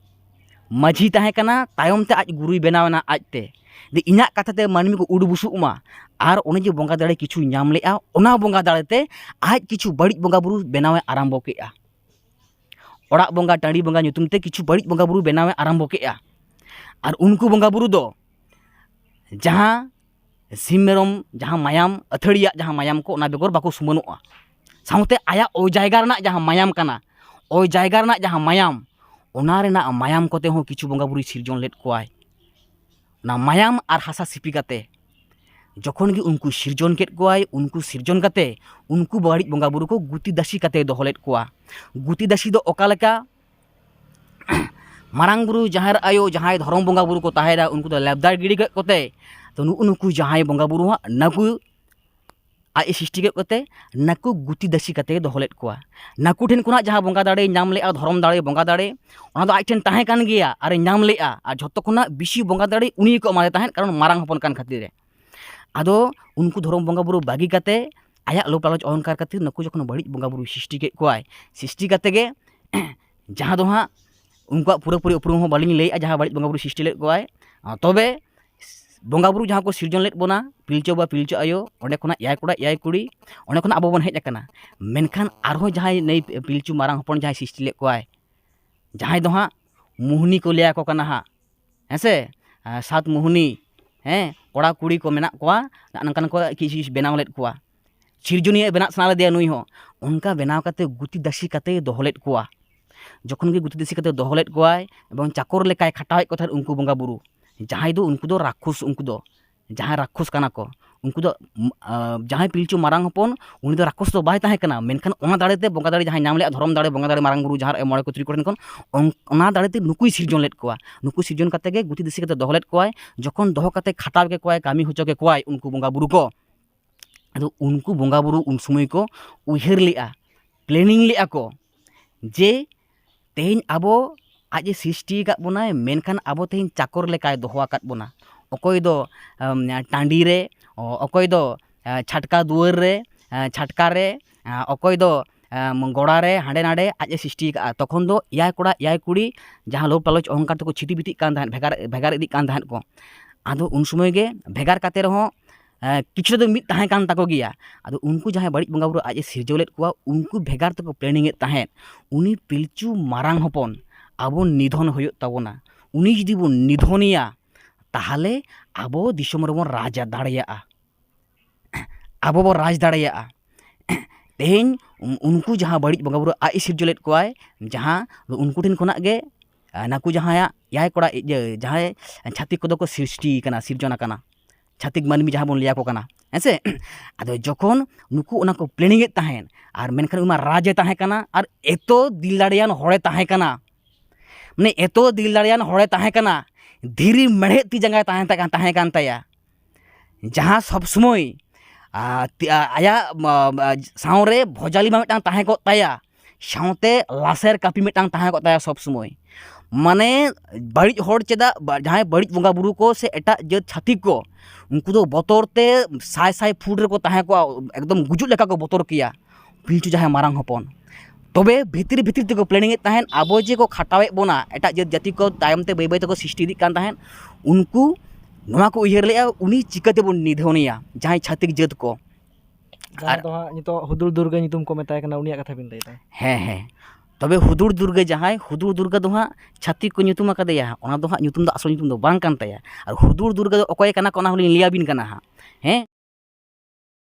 ᱢᱟᱹᱡᱷᱤ ᱛᱟᱦᱮᱸ ᱠᱟᱱᱟ, ᱛᱟᱭᱚᱢ ᱛᱮ ᱟᱡ ᱜᱩᱨᱩᱭ ᱵᱮᱱᱟᱣ ᱮᱱᱟ ᱟᱡᱛᱮ᱾ ᱫᱮ, ᱤᱧᱟᱹᱜ ᱠᱟᱛᱷᱟ ᱛᱮ ᱢᱟᱹᱱᱢᱤ ᱠᱚ ᱩᱰᱩ ᱵᱩᱥᱩᱜ ᱢᱟ᱾ ᱟᱨ ᱚᱱᱮ ᱡᱮ ᱵᱚᱸᱜᱟ ᱫᱟᱲᱮ ᱠᱤᱪᱷᱩᱭ ᱧᱟᱢ ᱞᱮᱜᱼᱟ, ᱚᱱᱟ ᱵᱚᱸᱜᱟ ᱫᱟᱲᱮ ᱛᱮ ᱟᱡ ᱠᱤᱪᱷᱩ ᱵᱟᱹᱲᱤᱡ ᱵᱚᱸᱜᱟ ᱵᱩᱨᱩ ᱵᱮᱱᱟᱣ ᱮ ᱟᱨᱟᱢᱵᱚ ᱠᱮᱜᱼᱟ᱾ ᱚᱲᱟᱜ ᱵᱚᱸᱜᱟ, ᱴᱟᱺᱰᱤ ᱵᱚᱸᱜᱟ ᱧᱩᱛᱩᱢ ᱛᱮ ᱠᱤᱪᱷᱩ ᱵᱟᱹᱲᱤᱡ ᱵᱚᱸᱜᱟ ᱵᱩᱨᱩ ᱵᱮᱱᱟᱣ ᱮ ᱟᱨᱟᱢᱵᱚ ᱠᱮᱜᱼᱟ᱾ ᱟᱨ ᱩᱱᱠᱩ ᱵᱚᱸᱜᱟ ᱵᱩᱨᱩ ᱫᱚ ᱡᱟᱦᱟᱸ ᱥᱤᱢ ᱢᱮᱨᱚᱢ, ᱡᱟᱦᱟᱸ ᱢᱟᱭᱟᱢ, ᱟᱹᱛᱷᱟᱹᱲᱤᱭᱟᱜ ᱡᱟᱦᱟᱸ ᱢᱟᱭᱟᱢ ᱠᱚ, ᱚᱱᱟ ᱵᱮᱜᱚᱨ ᱵᱟᱠᱚ ᱥᱩᱢᱟᱹᱱᱚᱜᱼᱟ᱾ ᱥᱟᱶᱛᱮ ᱟᱭᱟᱜ ᱚᱭ ᱡᱟᱭᱜᱟ ᱨᱮᱱᱟᱜ ᱡᱟᱦᱟᱸ ᱢᱟᱭᱟᱢ ᱠᱟᱱᱟ, ᱚᱭ ᱡᱟᱭᱜᱟ ᱨᱮᱱᱟᱜ ᱡᱟᱦᱟᱸ ᱢᱟᱭᱟᱢ, ᱚᱱᱟ ᱨᱮᱱᱟᱜ ᱢᱟᱭᱟᱢ ᱠᱚᱛᱮ ᱦᱚᱸ ᱠᱤᱪᱷᱩ ᱵᱚᱸᱜᱟ ᱵᱩᱨᱩᱭ ᱥᱤᱨᱡᱚᱱ ᱞᱮᱫ ᱠᱚᱣᱟᱭ᱾ ᱚᱱᱟ ᱢᱟᱭᱟᱢ ᱟᱨ ᱦᱟᱥᱟ ᱥᱤᱯᱤ ᱠᱟᱛᱮ ᱡᱚᱠᱷᱚᱱ ᱜᱮ ᱩᱱᱠᱩ ᱥᱤᱨᱡᱚᱱ ᱠᱮᱫ ᱠᱚᱣᱟᱭ, ᱩᱱᱠᱩ ᱥᱤᱨᱡᱚᱱ ᱠᱟᱛᱮ ᱩᱱᱠᱩ ᱵᱟᱹᱲᱤᱡ ᱵᱚᱸᱜᱟ ᱵᱩᱨᱩ ᱠᱚ ᱜᱩᱛᱤ ᱫᱟᱥᱤ ᱠᱟᱛᱮ ᱫᱚᱦᱚ ᱞᱮᱫ ᱠᱚᱣᱟ᱾ ᱜᱩᱛᱤ ᱫᱟᱥᱤ ᱫᱚ ᱚᱠᱟ ᱞᱮᱠᱟ? ᱢᱟᱨᱟᱝ ᱵᱩᱨᱩ, ᱡᱟᱦᱮᱨ ᱟᱭᱳ, ᱡᱟᱦᱟᱸᱭ ᱫᱷᱚᱨᱚᱢ ᱵᱚᱸᱜᱟ ᱵᱩᱨᱩ ᱠᱚ ᱛᱟᱦᱮᱱᱟ, ᱩᱱᱠᱩ ᱫᱚ ᱞᱮᱵᱫᱟ ᱜᱤᱰᱤ ᱠᱮᱫ ᱠᱚᱛᱮ, ᱛᱚ ᱱᱩᱜᱼᱩ ᱱᱩᱠᱩ ᱡᱟᱦᱟᱸᱭ ᱵᱚᱸᱜᱟ ᱵᱩᱨᱩ ᱦᱟᱸᱜ ᱱᱟᱠᱩ ᱟᱡ ᱮ ᱥᱨᱤᱥᱴᱤ ᱠᱮᱫ ᱠᱚᱛᱮ, ᱱᱟᱠᱩ ᱜᱩᱛᱤ ᱫᱟᱥᱤ ᱠᱟᱛᱮ ᱫᱚᱦᱚ ᱞᱮᱫ ᱠᱚᱣᱟ᱾ ᱱᱟᱠᱩ ᱴᱷᱮᱱ ᱠᱷᱚᱱᱟᱜ ᱡᱟᱦᱟᱸ ᱵᱚᱸᱜᱟ ᱫᱟᱲᱮᱭ ᱧᱟᱢ ᱞᱮᱜᱼᱟ, ᱫᱷᱚᱨᱚᱢ ᱫᱟᱲᱮ, ᱵᱚᱸᱜᱟ ᱫᱟᱲᱮ, ᱚᱱᱟ ᱫᱚ ᱟᱡ ᱴᱷᱮᱱ ᱛᱟᱦᱮᱸ ᱠᱟᱱ ᱜᱮᱭᱟ ᱟᱨᱮ ᱧᱟᱢ ᱞᱮᱜᱼᱟ᱾ ᱟᱨ ᱡᱷᱚᱛᱚ ᱠᱷᱚᱱᱟᱜ ᱵᱮᱥᱤ ᱵᱚᱸᱜᱟ ᱫᱟᱲᱮ ᱩᱱᱤ ᱜᱮᱠᱚ ᱮᱢᱟᱫᱮ ᱛᱟᱦᱮᱸᱫ, ᱠᱟᱨᱚᱱ ᱢᱟᱨᱟᱝ ᱦᱚᱯᱚᱱ ᱠᱟᱱ ᱠᱷᱟᱹᱛᱤᱨ ᱨᱮ᱾ ᱟᱫᱚ ᱩᱱᱠᱩ ᱫᱷᱚᱨᱚᱢ ᱵᱚᱸᱜᱟ ᱵᱩᱨᱩ ᱵᱟᱹᱜᱤ ᱠᱟᱛᱮ ᱟᱭᱟᱜ ᱞᱳᱵᱷ ᱞᱟᱞᱚᱪ ᱚᱦᱚᱝᱠᱟᱨ ᱠᱷᱟᱹᱛᱤᱨ ᱱᱩᱠᱩ ᱡᱚᱠᱷᱚᱱ ᱵᱟᱹᱲᱤᱡ ᱵᱚᱸᱜᱟ ᱵᱩᱨᱩᱭ ᱥᱨᱤᱥᱴᱤ ᱠᱮᱫ ᱠᱚᱣᱟᱭ, ᱥᱨᱤᱥᱴᱤ ᱠᱟᱛᱮ ᱜᱮ ᱡᱟᱦᱟᱸ ᱫᱚ ᱦᱟᱸᱜ ᱩᱱᱠᱩᱣᱟᱜ ᱯᱩᱨᱟᱹᱯᱩᱨᱤ ᱩᱯᱨᱩᱢ ᱦᱚᱸ ᱵᱟᱹᱞᱤᱧ ᱞᱟᱹᱭᱮᱫᱼᱟ, ᱡᱟᱦᱟᱸ ᱵᱟᱹᱲᱤᱡ ᱵᱚᱸᱜᱟ ᱵᱩᱨᱩ ᱥᱨᱤᱥᱴᱤ ᱞᱮᱫ ᱠᱚᱣᱟᱭ, ᱟᱸ, ᱛᱚᱵᱮ ᱵᱚᱸᱜᱟ ᱵᱩᱨᱩ ᱡᱟᱦᱟᱸ ᱠᱚ ᱥᱤᱨᱡᱚᱱ ᱞᱮᱫ ᱵᱚᱱᱟ, ᱯᱤᱞᱪᱩ ᱵᱟᱵᱟ ᱯᱤᱞᱪᱩ ᱟᱭᱳ, ᱚᱸᱰᱮ ᱠᱷᱚᱱᱟᱜ ᱮᱭᱟᱭ ᱠᱚᱲᱟ ᱮᱭᱟᱭ ᱠᱩᱲᱤ, ᱚᱸᱰᱮ ᱠᱷᱚᱱᱟᱜ ᱟᱵᱚ ᱵᱚᱱ ᱦᱮᱡ ᱟᱠᱟᱱᱟ᱾ ᱢᱮᱱᱠᱷᱟᱱ ᱟᱨᱦᱚᱸ ᱡᱟᱦᱟᱸᱭ ᱱᱩᱭ ᱯᱤᱞᱪᱩ ᱢᱟᱨᱟᱝ ᱦᱚᱯᱚᱱ ᱡᱟᱦᱟᱸᱭ ᱥᱨᱤᱥᱴᱤ ᱞᱮᱫ ᱠᱚᱣᱟᱭ, ᱡᱟᱦᱟᱸᱭ ᱫᱚ ᱦᱟᱸᱜ ᱢᱳᱦᱱᱤ ᱠᱚ ᱞᱟᱹᱭ ᱟᱠᱚ ᱠᱟᱱᱟ ᱦᱟᱸᱜ, ᱦᱮᱸ ᱥᱮ? ᱟᱨ ᱥᱟᱛ ᱢᱳᱦᱱᱤ, ᱦᱮᱸ, ᱠᱚᱲᱟ ᱠᱩᱲᱤ ᱠᱚ ᱢᱮᱱᱟᱜ ᱠᱚᱣᱟ, ᱱᱚᱜᱼᱚ ᱱᱚᱝᱠᱟᱱ ᱠᱚ ᱠᱤᱪᱷᱩ ᱵᱮᱱᱟᱣ ᱞᱮᱫ ᱠᱚᱣᱟ, ᱥᱤᱨᱡᱚᱱᱤᱭᱟᱹ ᱵᱮᱱᱟᱜ ᱥᱟᱱᱟ ᱞᱮᱫᱮᱭᱟ ᱱᱩᱭ ᱦᱚᱸ᱾ ᱚᱱᱠᱟ ᱵᱮᱱᱟᱣ ᱠᱟᱛᱮ ᱜᱩᱛᱤ ᱫᱟᱥᱤ ᱠᱟᱛᱮ ᱫᱚᱦᱚ ᱞᱮᱫ ᱠᱚᱣᱟ᱾ ᱡᱚᱠᱷᱚᱱ ᱜᱮ ᱜᱩᱛᱤ ᱫᱟᱥᱤ ᱠᱟᱛᱮ ᱫᱚᱦᱚ ᱞᱮᱫ ᱠᱚᱣᱟᱭ ᱮᱵᱚᱝ ᱪᱟᱠᱚᱨ ᱞᱮᱠᱟᱭ ᱠᱷᱟᱴᱟᱣᱮᱫ ᱠᱚ ᱛᱟᱦᱮᱸᱫ ᱩᱱᱠᱩ ᱵᱚᱸᱜᱟ ᱵᱩᱨᱩ, ᱡᱟᱦᱟᱸᱭ ᱫᱚ ᱩᱱᱠᱩ ᱫᱚ ᱨᱟᱠᱠᱷᱚᱥ, ᱩᱱᱠᱩ ᱫᱚ ᱡᱟᱦᱟᱸᱭ ᱨᱟᱠᱠᱷᱚᱥ ᱠᱟᱱᱟ ᱠᱚ, ᱩᱱᱠᱩ ᱫᱚ, ᱩᱢ, ᱟ, ᱡᱟᱦᱟᱸᱭ ᱯᱤᱞᱪᱩ ᱢᱟᱨᱟᱝ ᱦᱚᱯᱚᱱ, ᱩᱱᱤ ᱫᱚ ᱨᱟᱠᱠᱷᱚᱥ ᱫᱚ ᱵᱟᱭ ᱛᱟᱦᱮᱸ ᱠᱟᱱᱟ, ᱢᱮᱱᱠᱷᱟᱱ ᱚᱱᱟ ᱫᱟᱲᱮ ᱛᱮ, ᱵᱚᱸᱜᱟ ᱫᱟᱲᱮ ᱡᱟᱦᱟᱸᱭ ᱧᱟᱢ ᱞᱮᱫᱼᱟ, ᱫᱷᱚᱨᱚᱢ ᱫᱟᱲᱮ, ᱵᱚᱸᱜᱟ ᱫᱟᱲᱮ, ᱢᱟᱨᱟᱝ ᱵᱩᱨᱩ ᱡᱟᱦᱟᱸ ᱨᱮ ᱢᱚᱬᱮ ᱠᱚ ᱛᱩᱨᱩᱭ ᱠᱚ ᱴᱷᱮᱱ ᱠᱷᱚᱱ, ᱚᱱ-, ᱚᱱᱟ ᱫᱟᱲᱮ ᱛᱮ ᱱᱩᱠᱩᱭ ᱥᱤᱨᱡᱚᱱ ᱞᱮᱫ ᱠᱚᱣᱟ᱾ ᱱᱩᱠᱩ ᱥᱤᱨᱡᱚᱱ ᱠᱟᱛᱮ ᱜᱮ ᱜᱩᱛᱤ ᱫᱟᱥᱤ ᱠᱟᱛᱮ ᱫᱚᱦᱚ ᱞᱮᱫ ᱠᱚᱣᱟᱭ᱾ ᱡᱚᱠᱷᱚᱱ ᱫᱚᱦᱚ ᱠᱟᱛᱮ ᱠᱷᱟᱴᱟᱣ ᱠᱮᱫ ᱠᱚᱣᱟᱭ, ᱠᱟᱹᱢᱤ ᱦᱚᱪᱚ ᱠᱮᱫ ᱠᱚᱣᱟᱭ ᱩᱱᱠᱩ ᱵᱚᱸᱜᱟ ᱵᱩᱨᱩ ᱠᱚ, ᱟᱫᱚ ᱩᱱᱠᱩ ᱵᱚᱸᱜᱟ ᱵᱩᱨᱩ ᱩᱱ ᱥᱚᱢᱚᱭ ᱠᱚ ᱩᱭᱦᱟᱹᱨ ᱞᱮᱫᱼᱟ, planning ᱞᱮᱫᱼᱟ ᱠᱚ ᱡᱮ ᱛᱮᱦᱮᱧ ᱟᱵᱚ ᱟᱡ ᱮ ᱥᱨᱤᱥᱴᱤ ᱟᱠᱟᱫ ᱵᱚᱱᱟᱭ, ᱢᱮᱱᱠᱷᱟᱱ ᱟᱵᱚ ᱛᱮᱦᱮᱧ ᱪᱟᱠᱚᱨ ᱞᱮᱠᱟᱭ ᱫᱚᱦᱚ ᱟᱠᱟᱫ ᱵᱚᱱᱟ᱾ ᱚᱠᱚᱭ ᱫᱚ, ᱟᱢ, ᱴᱟᱺᱰᱤ ᱨᱮ, ᱚ-, ᱚᱠᱚᱭ ᱫᱚ, ᱟ, ᱪᱷᱟᱴᱠᱟ ᱫᱩᱣᱟᱹᱨ ᱨᱮ, ᱟ, ᱪᱷᱟᱴᱠᱟ ᱨᱮ, ᱟ, ᱚᱠᱚᱭ ᱫᱚ, ᱟᱢ, ᱜᱚᱲᱟ ᱨᱮ, ᱦᱟᱸᱰᱮ ᱱᱟᱰᱮ ᱟᱡ ᱮ ᱥᱨᱤᱥᱴᱤ ᱟᱠᱟᱫᱼᱟ᱾ ᱛᱚᱠᱷᱚᱱ ᱫᱚ ᱮᱭᱟᱭ ᱠᱚᱲᱟ ᱮᱭᱟᱭ ᱠᱩᱲᱤ ᱡᱟᱦᱟᱸ ᱞᱳᱵᱷ ᱞᱟᱞᱚᱪ ᱚᱦᱚᱝᱠᱟᱨ ᱛᱮᱠᱚ ᱪᱷᱤᱴᱤ ᱵᱤᱴᱤᱜ ᱠᱟᱱ ᱛᱟᱦᱮᱸᱫ, ᱵᱷᱮᱜᱟᱨ, ᱵᱷᱮᱜᱟᱨ ᱤᱫᱤᱜ ᱠᱟᱱ ᱛᱟᱦᱮᱸᱫ ᱠᱚ, ᱟᱫᱚ ᱩᱱ ᱥᱚᱢᱚᱭ ᱜᱮ ᱵᱷᱮᱜᱟᱨ ᱠᱟᱛᱮ ᱨᱮᱦᱚᱸ ᱮᱸ, ᱠᱤᱪᱷᱩ ᱫᱚ ᱢᱤᱫ ᱛᱟᱦᱮᱸ ᱠᱟᱱ ᱛᱟᱠᱚ ᱜᱮᱭᱟ᱾ ᱟᱫᱚ ᱩᱱᱠᱩ ᱡᱟᱦᱟᱸᱭ ᱵᱟᱹᱲᱤᱡ ᱵᱚᱸᱜᱟ ᱵᱩᱨᱩ ᱟᱡ ᱮ ᱥᱤᱨᱡᱟᱹᱣ ᱞᱮᱫ ᱠᱚᱣᱟ, ᱩᱱᱠᱩ ᱵᱷᱮᱜᱟᱨ ᱛᱮᱠᱚ planning ᱮᱫ ᱛᱟᱦᱮᱸᱫ, ᱩᱱᱤ ᱯᱤᱞᱪᱩ ᱢᱟᱨᱟᱝ ᱦᱚᱯᱚᱱ ᱟᱵᱚ ᱱᱤᱫᱷᱚᱱ ᱦᱩᱭᱩᱜ ᱛᱟᱵᱚᱱᱟ᱾ ᱩᱱᱤ ᱡᱩᱫᱤ ᱵᱚᱱ ᱱᱤᱫᱷᱚᱱᱮᱭᱟ, ᱛᱟᱦᱚᱞᱮ ᱟᱵᱚ ᱫᱤᱥᱚᱢ ᱨᱮᱵᱚᱱ ᱨᱟᱡᱽ ᱫᱟᱲᱮᱭᱟᱜᱼᱟ, ᱟᱵᱚ ᱵᱚᱱ ᱨᱟᱡᱽ ᱫᱟᱲᱮᱭᱟᱜᱼᱟ᱾ ᱛᱮᱦᱮᱧ ᱩᱱᱠᱩ ᱡᱟᱦᱟᱸ ᱵᱟᱹᱲᱤᱡ ᱵᱚᱸᱜᱟ ᱵᱩᱨᱩ ᱟᱡ ᱮ ᱥᱤᱨᱡᱟᱹᱣ ᱞᱮᱫ ᱠᱚᱣᱟᱭ, ᱡᱟᱦᱟᱸ ᱩᱱᱠᱩ ᱴᱷᱮᱱ ᱠᱷᱚᱱᱟᱜ ᱜᱮ, ᱟᱨ ᱱᱟᱠᱩ ᱡᱟᱦᱟᱸᱭᱟᱜ ᱮᱭᱟᱭ ᱠᱚᱲᱟ, ᱤᱭᱟᱹ, ᱡᱟᱦᱟᱸᱭ ᱪᱷᱟᱹᱛᱤᱠ ᱠᱚᱫᱚ ᱠᱚ ᱥᱨᱤᱥᱴᱤ ᱠᱟᱱᱟ, ᱥᱤᱨᱡᱚᱱ ᱟᱠᱟᱱᱟ, ᱪᱷᱟᱹᱛᱤᱠ ᱢᱟᱹᱱᱢᱤ ᱡᱟᱦᱟᱸ ᱵᱚᱱ ᱞᱟᱹᱭ ᱟᱠᱚ ᱠᱟᱱᱟ, ᱦᱮᱸ ᱥᱮ? ᱟᱫᱚ ᱡᱚᱠᱷᱚᱱ ᱱᱩᱠᱩ ᱚᱱᱟ ᱠᱚ planning ᱮᱫ ᱛᱟᱦᱮᱸᱫ, ᱟᱨ ᱢᱮᱱᱠᱷᱟᱱ ᱩᱱᱤ ᱢᱟ ᱨᱟᱡᱽ ᱮ ᱛᱟᱦᱮᱸ ᱠᱟᱱᱟ, ᱟᱨ ᱮᱛᱚ ᱫᱤᱞ ᱫᱟᱲᱮᱭᱟᱱ ᱦᱚᱲᱮ ᱛᱟᱦᱮᱸ ᱠᱟᱱᱟ, ᱢᱟᱱᱮ ᱮᱛᱚ ᱫᱤᱞ ᱫᱟᱲᱮᱭᱟᱱ ᱦᱚᱲᱮ ᱛᱟᱦᱮᱸ ᱠᱟᱱᱟ, ᱫᱷᱤᱨᱤ ᱢᱮᱲᱦᱮᱫ ᱛᱤ ᱡᱟᱸᱜᱟᱭ ᱛᱟᱦᱮᱸ, ᱛᱟᱦᱮᱸ ᱠᱟᱱ ᱛᱟᱭᱟ, ᱡᱟᱦᱟᱸ ᱥᱚᱵ ᱥᱚᱢᱚᱭ, ᱟ, ᱛᱤ-, ᱟ, ᱟᱭᱟᱜ, ᱢᱟ, ᱢᱟ, ᱥᱟᱶᱨᱮ ᱵᱷᱚᱡᱟᱞᱤ ᱢᱟ ᱢᱤᱫᱴᱟᱝ ᱛᱟᱦᱮᱸ ᱠᱚᱜ ᱛᱟᱭᱟ, ᱥᱟᱶᱛᱮ ᱞᱟᱥᱮᱨ ᱠᱟᱹᱯᱤ ᱢᱤᱫᱴᱟᱝ ᱛᱟᱦᱮᱸ ᱠᱚᱜ ᱛᱟᱭᱟ ᱥᱚᱵᱽ ᱥᱚᱢᱚᱭ᱾ ᱢᱟᱱᱮ ᱵᱟᱹᱲᱤᱡ ᱦᱚᱲ ᱪᱮᱫᱟᱜ ᱵᱟ- ᱡᱟᱦᱟᱸᱭ ᱵᱟᱹᱲᱤᱡ ᱵᱚᱸᱜᱟ ᱵᱩᱨᱩ ᱠᱚ ᱥᱮ ᱮᱴᱟᱜ ᱡᱟᱹᱛ ᱪᱷᱟᱹᱛᱤᱠ ᱠᱚ, ᱩᱱᱠᱩ ᱫᱚ ᱵᱚᱛᱚᱨ ᱛᱮ ᱥᱟᱭ ᱥᱟᱭ ᱯᱷᱩᱴ ᱨᱮᱠᱚ ᱛᱟᱦᱮᱸ ᱠᱚᱜᱼᱟ, ᱮᱠᱫᱚᱢ ᱜᱩᱡᱩᱜ ᱞᱮᱠᱟ ᱠᱚ ᱵᱚᱛᱚᱨ ᱠᱮᱭᱟ ᱯᱤᱞᱪᱩ ᱡᱟᱦᱟᱸᱭ ᱢᱟᱨᱟᱝ ᱦᱚᱯᱚᱱ᱾ ᱛᱚᱵᱮ ᱵᱷᱤᱛᱤᱨ ᱵᱷᱤᱛᱤᱨ ᱛᱮᱠᱚ ᱯᱞᱮᱱᱤᱝ ᱮᱫ ᱛᱟᱦᱮᱸᱫ, ᱟᱵᱚ ᱡᱮ ᱠᱚ ᱠᱷᱟᱴᱟᱣᱮᱫ ᱵᱚᱱᱟ, ᱮᱴᱟᱜ ᱡᱟᱹᱛ ᱡᱟᱹᱛᱤ ᱠᱚ ᱛᱟᱭᱚᱢ ᱛᱮ ᱵᱟᱹᱭ ᱵᱟᱹᱭ ᱛᱮᱠᱚ ᱥᱨᱤᱥᱴᱤ ᱤᱫᱤᱜ ᱠᱟᱱ ᱛᱟᱦᱮᱸᱫ᱾ ᱩᱱᱠᱩ ᱱᱚᱣᱟ ᱠᱚ ᱩᱭᱦᱟᱹᱨ ᱞᱮᱫᱼᱟ, ᱩᱱᱤ ᱪᱤᱠᱟᱹ ᱛᱮᱵᱚᱱ ᱱᱤᱫᱷᱚᱱᱮᱭᱟ ᱡᱟᱦᱟᱸᱭ ᱪᱷᱟᱹᱛᱤᱠ ᱡᱟᱹᱛ ᱠᱚ᱾ ᱡᱟᱦᱟᱸ ᱫᱚ ᱦᱟᱸᱜ ᱱᱤᱛᱚᱜ ᱦᱩᱫᱩᱲ ᱫᱩᱨᱜᱟᱹ ᱧᱩᱛᱩᱢ ᱠᱚ ᱢᱮᱛᱟᱭ ᱠᱟᱱᱟ, ᱩᱱᱤᱭᱟᱜ ᱠᱟᱛᱷᱟ ᱵᱤᱱ ᱞᱟᱹᱭᱫᱟ᱾ ᱦᱮᱸ, ᱦᱮᱸ᱾ ᱛᱚᱵᱮ ᱦᱩᱫᱩᱲ ᱫᱩᱨᱜᱟᱹ ᱡᱟᱦᱟᱸᱭ, ᱦᱩᱫᱩᱲ ᱫᱩᱨᱜᱟᱹ ᱫᱚ ᱦᱟᱸᱜ ᱪᱷᱟᱹᱛᱤᱠ ᱠᱚ ᱧᱩᱛᱩᱢ ᱟᱠᱟᱫᱮᱭᱟ, ᱚᱱᱟ ᱫᱚ ᱦᱟᱸᱜ ᱧᱩᱛᱩᱢ ᱫᱚ ᱟᱥᱚᱞ ᱧᱩᱛᱩᱢ ᱫᱚ ᱵᱟᱝ ᱠᱟᱱ ᱛᱟᱭᱟ᱾ ᱟᱨ ᱦᱩᱫᱩᱲ ᱫᱩᱨᱜᱟᱹ ᱫᱚ ᱚᱠᱚᱭ ᱠᱟᱱᱟ ᱠᱚ, ᱚᱱᱟ ᱦᱚᱸᱞᱤᱧ ᱞᱟᱹᱭ ᱟᱵᱤᱱ ᱠᱟᱱᱟ ᱦᱟᱸᱜ᱾ ᱦᱮᱸ,